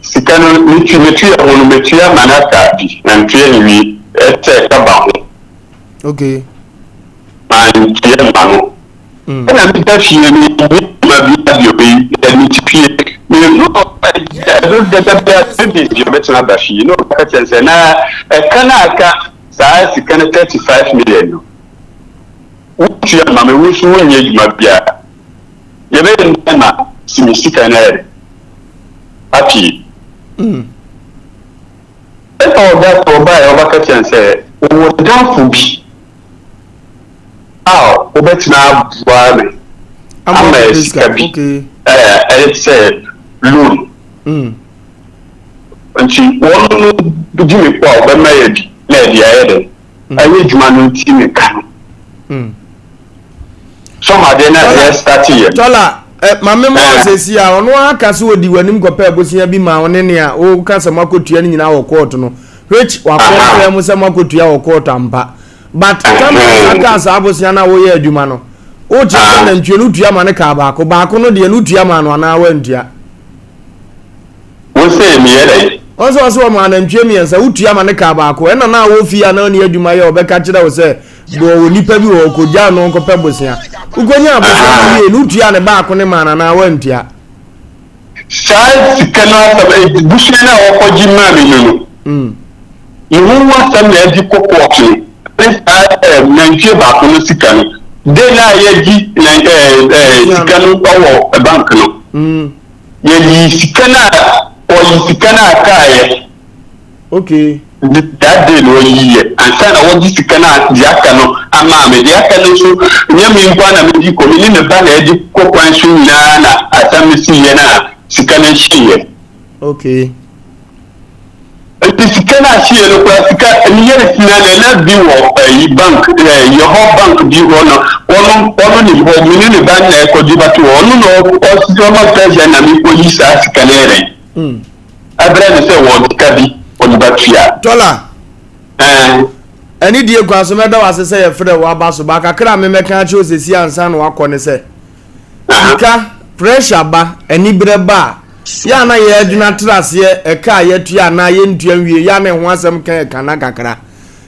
Sika no metu metua ho no metua ma no aka bi na metua no wie ɛsɛ ɛka ba ho. Okay. Mantua ma no. Ɛna meda fie no, me ma bi. bio yi ne ti pie no ɛno dada bia baby deɛ ɔbɛtena aba fie na ɔka kyerɛ sɛ na ɛka no aka saa sika no 35 million no wotua ma me wo nso wonyɛ adwuma biara yɛbɛyɛ ndɛn ma si me sika no ayɛ apue ɛna ɔda so ɔbaeɛ ɔbɛka kyerɛ no sɛ ɔwɔ damfo bi a wobɛtena aboa me ama yɛ sika bi ɛyɛ te sɛ loan mm. nti wɔn no di me kɔ a wɔbɛma yɛ bi na ɛde ayɛ dɛ mm. ayɛ adwuma no nti me ka no mm. sɔm adeɛ no a ɛyɛ start yɛ tɔla eh, maame mu asɛsi a ɔno aka sɛ ɔdi w'anim kɔpɛ abosea bi ma ɔne nea woka sɛ moakɔtua no nyinaa wɔ kɔɔto no which wakɔmfrɛ mu sɛ moakɔtua wɔ kɔɔto ampa But tam a ɔsan kaa saa abosea no a woyɛ adwuma no, wokyerɛ sɛ nantwie no wotua ma no kaa baako, baako no deɛ no wotua maa no anaa woantua? Wo se meyɛ dɛn? Wɔn sɛ ɔsɛ wɔn anantwie mmiɛnsa wotua ma no kaa baako, ɛna na awɔ fie a na ɔne adwuma yɛ ɔbɛka kyerɛ wo sɛ wɔ nipa bi wɔ ɔkɔgyaa no nkɔpɛ bosea. Wokɔnya abosea no wie no wotua ne baako ne maa no anaa woantua? Saa sika no asɛm, eh, busua no a wɔkɔgye maa me no no, mm. ne ho ho asɛm na ɛde kɔ kɔɔto no, ne saa eh, nantwie baako no sika no. Den a yɛgye na eh, eh, sika no wɔ bank no, mm. yɛyi sika no a, ɔyi sika no a kaeɛ. Okay. That day na ɔyi yɛ ansa na wɔgye sika no a deɛ aka no ama me. Deɛ aka no nso nyɛ me nko ara na mede kɔ, me ne me ba na ɛde kɔ kwan so nyinaa na asɛm no siiɛ no a sika no hyeeɛ. Okay. Nti sika no ahyeeɛ no koraa sika meyɛ no sina na na bi wɔ ɛyi bank ɛɛ yɛ hɔ bank bi hɔ no ɔno ɔno nim hɔ me ne ne ba na ɛkɔgye bɛto hɔ ɔno na ɔsisi ɔma pressure na mekɔyi saa sika no yɛ dɛn. Mm. Ɛbrɛ no sɛ wɔ sika bi ɔde bɛtua. Tɔla. Ɛɛ. Ɛne die kwan so mɛda wo ase sɛ yɛfrɛ wo aba so ba kakra a memɛka akyerɛ wo sɛsi ansa na wakɔ ne sɛ sika pressure ba aniberɛ ba a yɛ a na yɛadwene atra aseɛ ɛka a yɛatua anaa yɛntua nwie yɛ a na ɛho asɛm ka yɛ kana kakra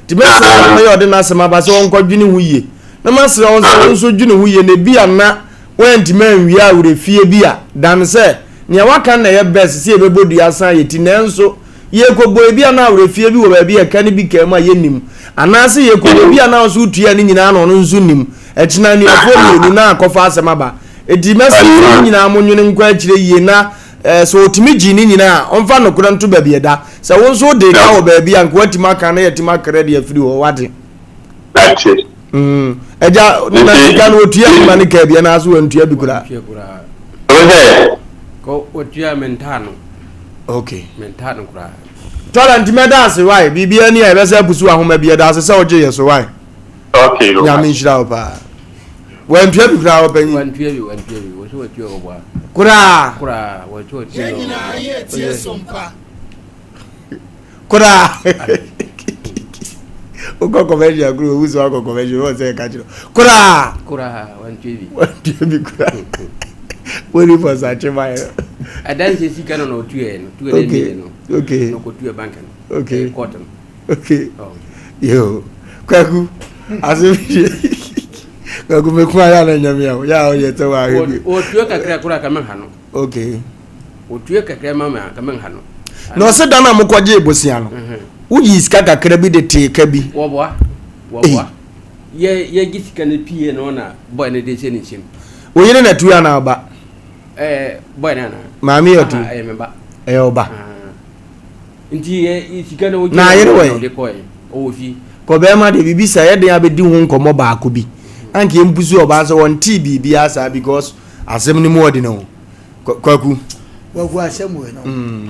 nti mɛsrɛ papa yɛ ɔde n'asɛm aba sɛ ɔnkɔdwene ho yie na masrɛ wo sɛ wo nso dwene ho yie na ebi a na Woantumi anwie awerɛfie bi a, dan sɛ, nea waka no na ɛyɛ best sɛ yɛbɛbɔ dua asan yɛn ti. Nanso, yɛrekɔbɔ ebi a na awerɛfie bi wɔ baabi a ɛka no bi kaa mu a yɛnnim. Anaasɛ yɛrekɔbɔ ebi a na wo nso wotuaa ne nyinaa na ɔno nso nnim. Ɛkyena anuafoɔ mmienu na akɔfa asɛm aba. Enti mɛsrɛ sɛ mo nyinaa monwene nkɔ akyire yie na sɛ ɔtumi gyee ne nyinaa a, ɔmfa nokorɛ nto baabi ɛda. Sɛ wo nso wode ka wɔ baabi a, anka woatumi aka na yɛatumi akra de afiri hɔ. Woate? Mate. Mm. Ɛgya na sika no otua bi ma ne kaa bi ɛna so wantua bi koraa. Ɔsɛ. Kɔ otua mentaa no. Okay. Mentaa no koraa. Tɔla nti mɛda ase wae biribi ani a ɛbɛsɛ apusu ahoma bi ɛda ase sɛ ɔgye yɛ so wae. Okay. Nyame nhyira wo paa. Wantua bi koraa ɔpanyin. Wantua bi wantua bi wɔsɛ watua wɔ bɔ a. Koraa. Koraa wɔsɛ watua. Yɛn nyinaa yɛ tie so mpa. koraa wokɔ convention akoro owu sɛ wakɔ convention wọ́n sɛ ɛka kyerɛ koraa koraa wantua bi wantua bi koraa wọ́n ní fɔ sàkye ma yɛ. adansi sika no na ɔtua yɛ no tua ne mmienu no okay na ɔkɔtua bank no okay court no okay oh. yo kwaku asɛm yie kwaku mɛku ayɛ ana nyame a yɛ a ɔyɛ sɛ wɔahwɛ bi ɔtua kakra koraa ka mɛha no okay Otua kakra ma me a, nka menha no. Na ɔse da no a mokɔgyee bosea no, woyii sika kakra bi de tee ka bi. Wɔboa, wɔboa. Yɛ yɛgye sika no pie no na boy no de hyɛ ne nsam. Wo yere na tua anaa ɔba? Ɛɛ boy no anaa? Maame yɛ ɔtu. Ɛyɛ me ba. Ɛyɛ ɔba. Nti yɛ sika no wogye na ayere wɔ ɔde kɔɛ ɔwɔ fie. Kɔ bɛrima deɛ biribi sa yɛ den abɛdi ho nkɔmmɔ baako bi. Anka yɛmpusu ɔbaa sɛ wɔntee biribiara saa because asɛm no mu ɔde no ho. Kwaku. Kwaku asɛm wei no. Mm.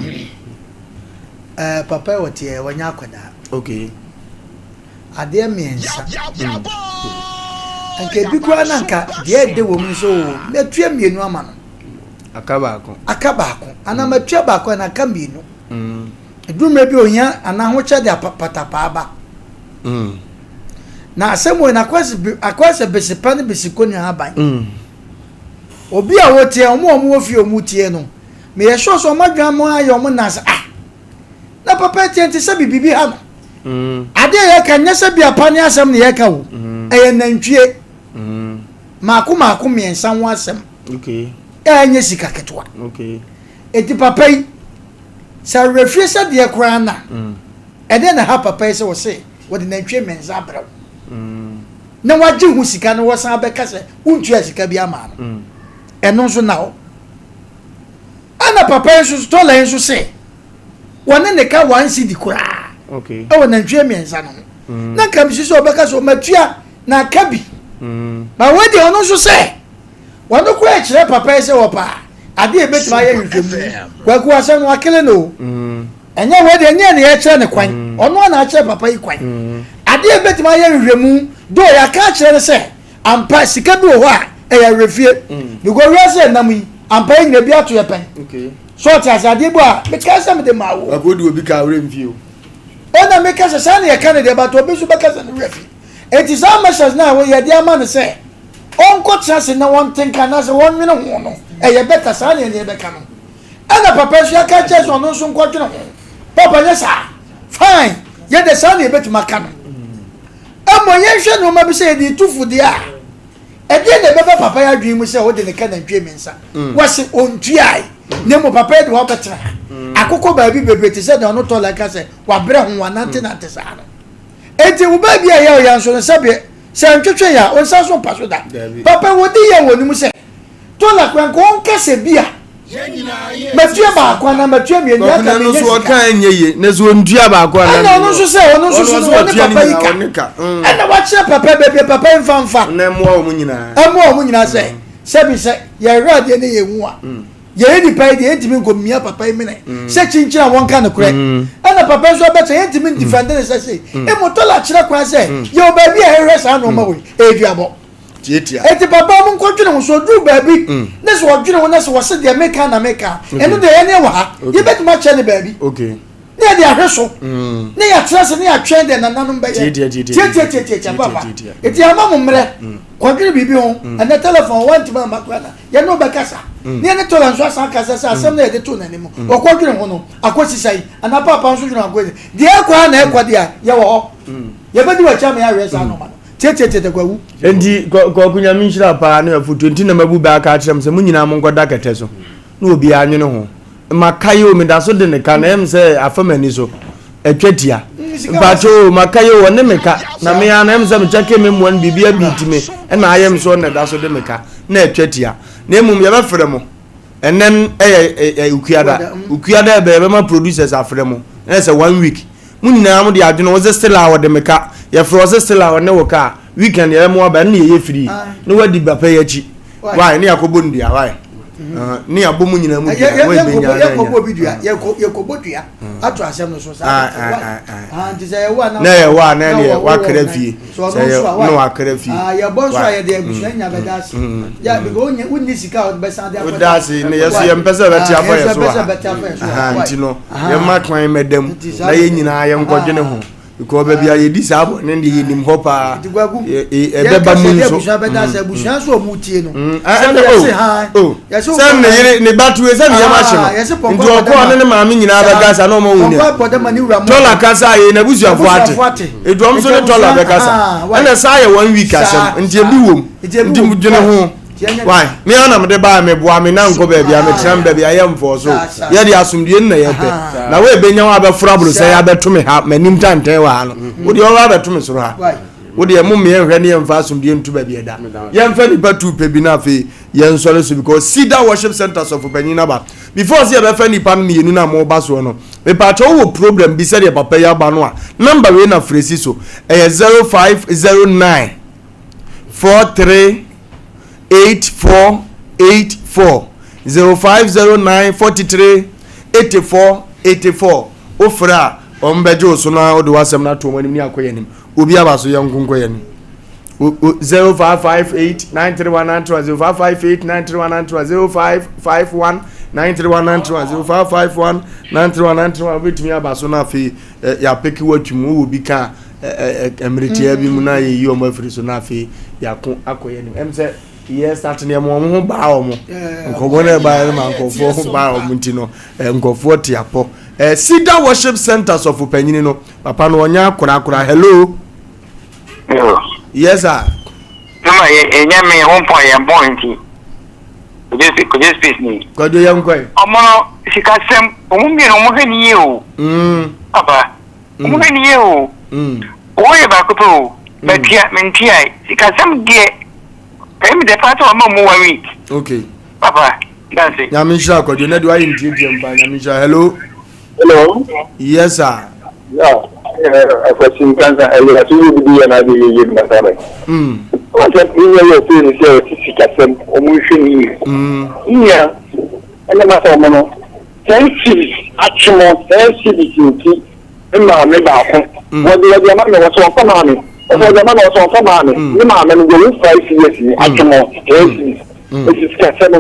Eh, papa yi ɔteɛ wɔnyɛ akwadaa. Okay. Adeɛ mmiɛnsa. Mm. Nka ebi koraa na nka deɛ ɛde wɔ mu nso o matua mmienu ama no. Aka baako. Aka baako anaa mm. matua baako anaa aka mmienu. Mm. Eduru mmerɛ bi ohia anaa ahokyɛ de apatapaa ba. Mm. Na asɛm wei na akɔyɛ sɛ besepa ne besikɔ nyinaa aban. Mm. Obi a wotie, wɔn a wɔwɔ fie a wɔtie no, meyɛ sure sɛ wɔn adwene ama ayɛ wɔn nan sɛ ah, na papa etie nti sɛ biribi ha no. Mm. Ade a yɛka nyɛ sɛ bi apa ne asɛm na yɛka o. Mm. Ɛyɛ nantwie. Mm. Maako maako mmiɛnsa ho asɛm. Okay. Ɛnyɛ sika ketewa. Eti papa yi, sɛ awerɛfie sɛ deɛ koraa na ɛdeɛ na ha papa yi sɛ wɔse wɔde nantwie mmiɛnsa abrɛ wo na wagye ho sika na wɔsan bɛka sɛ wontua sika bi ama no. Ɛno nso na hɔ. Ɛna papa yi nso tɔla yi nso se wɔne ne ka one cedi koraa ɛwɔ nantwie mmiɛnsa no ho. Na nka mesi sɛ ɔbɛka sɛ ɔmatua na aka bi. Ma wei deɛ ɔno nso sɛ wɔno koraa kyerɛ papa yi sɛ wɔpa adeɛ ebɛtumi ayɛ nhwehwɛmu. Kwaku asɛm no wakele no o. Ɛnyɛ wei deɛ ɛnyɛ ne yɛkyerɛ ne kwan. Ɔno ana akyerɛ papa yi kwan. Adeɛ ebɛtumi ayɛ nhwehwɛmu do yɛaka akyerɛ no sɛ ampa sika bi wɔ hɔ a ɛyɛ awerɛfie. Because wiase ɛnam yi ampa yɛ nyina bi ato yɛ pɛn. So ɔte ase adeɛ bi a meka sɛ mede maa wo. Kwaku odi obi ka awerɛ mfie o. Ɛna meka sɛ saa na yɛka no deɛ but obi nso bɛka sɛ ne werɛ fi. Enti saa measures no a wɔyɛ de ama no sɛ ɔnkɔtena ase na wɔnte nka anaasɛ wɔnwene ho no, ɛyɛ better saa na yɛne yɛbɛka no. Ɛna papa nso yɛaka kyerɛ sɛ ɔno nso nkɔdwene ho. Papa nyɛ saa. Fine, yɛde saa na yɛbɛtumi aka no. Mmom yɛnhwɛ nneɛma bi sɛ yɛde retu fo deɛ a, ɛdeɛ na ɛbɛba papa yi adwene mu sɛ wode ne ka nantwie mmiɛnsa. Wɔse ɔntuae, na mmom papa yi de wɔabɛtena ha. Akokɔ baabi bebree te sɛ deɛ ɔno tɔla ka sɛ wabrɛ ho wanantenante saa no. Enti wo baabi a ɛyɛ wo ya nso no, sɛbe sɛ ntwetwe ya a, wo nsa nso mpa so da. Papa wɔdi yɛ wɔ ne mu sɛ, Tola koraa nka ɔnka sɛ bi a matua baako anaa matua mmienu deɛ aka menyɛ sika. Ɔka ɛnyɛ yie na sɛ ɔntua baako anaa ɛna ɔno nso sɛ ɔno nso so no ɔne papa yi ka ɛna wakyerɛ papa baabi a papa yi mfa mfa. Na ɛmmoa wɔn nyinaa. Ɛmmoa wɔn nyinaa sɛ sɛbi sɛ yɛhwɛ adeɛ ne yɛn hu a. Yɛyɛ nipa yi deɛ yɛntumi nkɔ mmia papa yi mene sɛ kyinkyin a wɔnka nokorɛ ɛna papa nso abɛkyɛ yɛntumi ndifɛnde ne sɛ sei emu tɔla kyerɛ kwan sɛ yɛwɔ baabi a yɛhwɛ saa nneɛma wei ɛyɛ duabɔ eti papa mo nkɔdwene ho so ɔduru baabi ne sɛ ɔdwene ho na sɛ wɔse deɛ meka na meka ɛno deɛ yɛne wɔ ha yɛbɛtumi akyɛ ne baabi ne yɛde ahwɛ so ne yɛatena ase ne yɛatwɛn deɛ nananom bɛyɛ tiatiatiatiatia papa eti ama mo mmerɛ kɔdwene biribi ho ɛnɛ telefon wantumi amma koraa na yɛne wo bɛkasa mm. ne yɛne tɔla nso asan kasa sɛ asɛm no yɛde too n'anim mm. ɔkɔdwene ho no akɔsi sɛn anaa paapa nso dwene akɔsi deɛ ɛkɔ a na ɛkɔ deɛ a yɛwɔ hɔ mm. yɛbɛdi w'akyi ama yɛahwɛ saa nɔɔma no tiatiatia kwawu. Nti kɔku nyame nhyira paa ne afotuo nti na mabu bɛ aka akyerɛ m sɛ mo nyinaa monkɔda kɛtɛ so na obiara nwene ho maka yi o meda so de ne ka na ɛm sɛ afa m'ani so atwa tia mpakyɛ o maka yi o ɔne me ka na me ara na ɛm sɛ mekyɛke me mmoa no biribi abi ti me ɛna ayɛ m so ɔna ɛda so de me ka na atwa tia na mmom yɛbɛfrɛ mo ɛnɛ ɛyɛ ukuada ukuada ɛbɛ yɛbɛma producers afrɛ mo ɛna sɛ one week mo nyinaa mo de adwene wo sɛ still a ɔde me ka yɛfrɛ ɔsɛ still a ɔne wo ka weekend yɛbɛma waba ɛno na yɛyɛ free na wadi bapɛ yɛ akyi why ne yɛakɔbɔ no dua why ne yɛabɔ mu nyinaa mu dua wɔn ɛbɛnya na yɛkɔbɔ obi dua yɛkɔbɔ dua ato asɛm no so saa nti sɛ yɛwɔ a na yɛwɔ a na yɛ wakra fie sɛ yɛ na wakra fie yɛbɔ nso a yɛde abusua nya bɛda ase yɛ because wonye wonni sika a wɔde de akɔda woda ase ne yɛ so yɛmpɛ sɛ bɛte afa yɛ so ha nti no yɛma kwan mɛda mu na yɛn nyinaa yɛnkɔdwene ho Because baabi a yɛdi saa bɔne deɛ yɛnim hɔ paa. Ɛbɛba mu nso. Abusua bɛda sɛ abusua nso ɔmo tie no. Sɛ yɛse ha. Sɛ ne yere ne ba tue sɛ ne yam ahye no. Nti ɔkɔɔ ne ne maame nyinaa bɛkasa na ɔmo hu nea. Tɔla kasa yɛ n'abusuafoɔ ate. Etu ɔmo nso ne tɔla bɛkasa. Ɛna saa yɛ one week asɛm nti ebi wom. Nti dwene ho. Why? Me ara na mede baa meboa me na nkɔ baabi a metena me baabi a yɛ mfɔɔ so. Yɛde asomdue no na yɛpɛ. Na wo ebenya wo abɛforo aborosɛ yɛ abɛto me ha m'anim tantan wɔ ha no. Wo deɛ ɔwɔ abɛto me soro ha. Wo deɛ mo mmea nhwɛ ne yɛmfa asomdue nto baabi ɛda. Yɛmfa nipa tu pɛ bi na afei yɛnsɔre so because Cedar Worship Center sɔfo panyin no aba. Before sɛ yɛbɛfa nipa no mmienu no a moba soɔ no, mepaakyɛ wowɔ problem bi sɛdeɛ papa yi aba no a, number wei na frɛ si so. Ɛyɛ 0509 43 84 84 0509 43 84 84 wofrɛ a wɔn bɛgye wo so na wode w'asɛm no ato wɔn anim ne akɔ yɛn anim obi aba so yɛn nko nkɔ yɛn anim 0558 931 931 0558 931 931 0551 931 931 0551 931 931 wobɛtumi aba so no afei yɛapeke watwim wowɔ bi ka a mmerɛ tiaa bi mu na yɛyi wɔn afiri so na afei yɛako akɔ yɛn anim ɛm sɛ yɛ start no yɛma wɔn ho baa wɔn nkɔmmɔ no ɛbaeɛ no ma nkurɔfoɔ ho baa wɔn nti no nkurɔfoɔ te apɔ Cedar Worship Center sɔfo panyini no papa no ɔnyɛ akorakora hello yes sir. Mama yɛ ɛnyɛ me ho mpɔ yɛn bɔ nti. Kwadwo space ni. Kwadwo yɛn kɔɛ. Ɔmo no sikasɛm ɔmo mmienu ɔmo hwɛ ne yie o. Papa ɔmo hwɛ ne yie o. Owó yɛ baako pɛ o. Matua mentuae sikasɛm deɛ ɛyɛ me dɛ paa sɛ wama ɔmo one week. Okay. Papa danse. Nyame nhyira Kwadwo na de wayɛ ntiatia mpa nyame nhyira hello. Hello. Yes sir. Yeah, akwasi nkansa ɛyɛ aso yɛ bi yɛ n'ade yɛ yɛ bi na Mm. Wɔn sɛ mi yɛ yɛ sɛ ne sɛ ɔte sikasɛm wɔn nhwɛ ne yie. Nua ɛna ma sɛ wɔn no 10 cedis atwe mo 10 cedis nti ne maame baako wɔde wɔde ama mi wɔsɛ wɔmfa maame wɔsɛ wɔde ama mi wɔsɛ wɔmfa maame ne maame no deɛ wɔn 5 years ni atwe mo 10 cedis esi sikasɛm no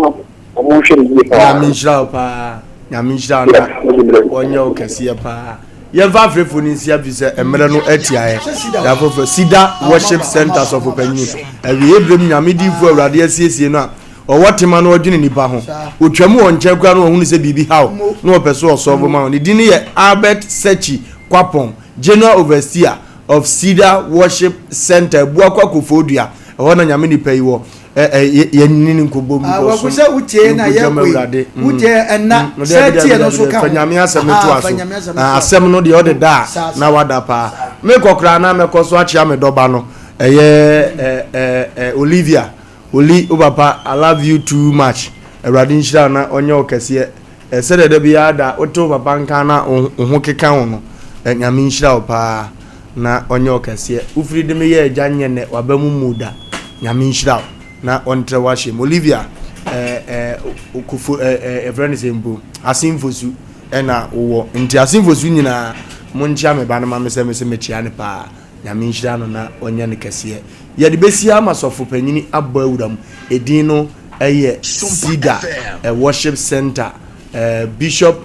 wɔn nhwɛ ne yie paa. Nyame nhyira wo paa. Nyame nhyira wo na wɔnyɛ wo kɛseɛ paa. Yɛmfa afrɛfo no nsia fi sɛ mmerɛ no atiaeɛ. Yɛafrɛfo Sida Worship Center sɔfo panyin. Awie berɛ mu Nyame diifoɔ Awurade asiesie no a ɔwɔ tema na ɔdwene nipa ho. Ɔtwam wɔ nkyɛn koraa na ɔhunu sɛ biribi haw na ɔpɛ so ɔsɔlvo ma wo. Ne din yɛ Albert Sechi Kwapong, General Overseer of Cedar Worship Center, Abuakwa Koforidua. Ɛhɔ na Nyame nipa yi wɔ. Yɛnyini ne nkɔbɔ mu kɔ so sɛ wotie na yɛkɔ yi wotie ɛna sɛ tie no so ka ho fa Nyame asɛm no to aso asɛm no deɛ ɔde da a na wada paa mekɔ koraa na mɛkɔ so akyea me dɔba no ɛyɛ Olivia Oli wo papa, I love you too much. Awurade nhyira na ɔnyɛ wo kɛseɛ. Sɛdeɛ da biara da wote wo papa nka na wo ho keka wo no, Nyame nhyira wo paa na ɔnyɛ wo kɛseɛ. Wofiri de me yɛ agya nyɛ nɛ waba mu mu da. Nyame nhyira wo na ɔntrɛ w'ahyɛ mu. Olivia, kofo ɛfrɛ no sɛ mpo asenfosu ɛna wowɔ. Nti asenfosu nyinaa monkyea me ba no ma me sɛ me sɛ mekyea no paa. Nyame nhyira no na ɔnyɛ no kɛseɛ. Yɛde bɛsi ama sɔfo panyini abɔ awura mu. Edin no yɛ Cedar Worship Center. Bishop.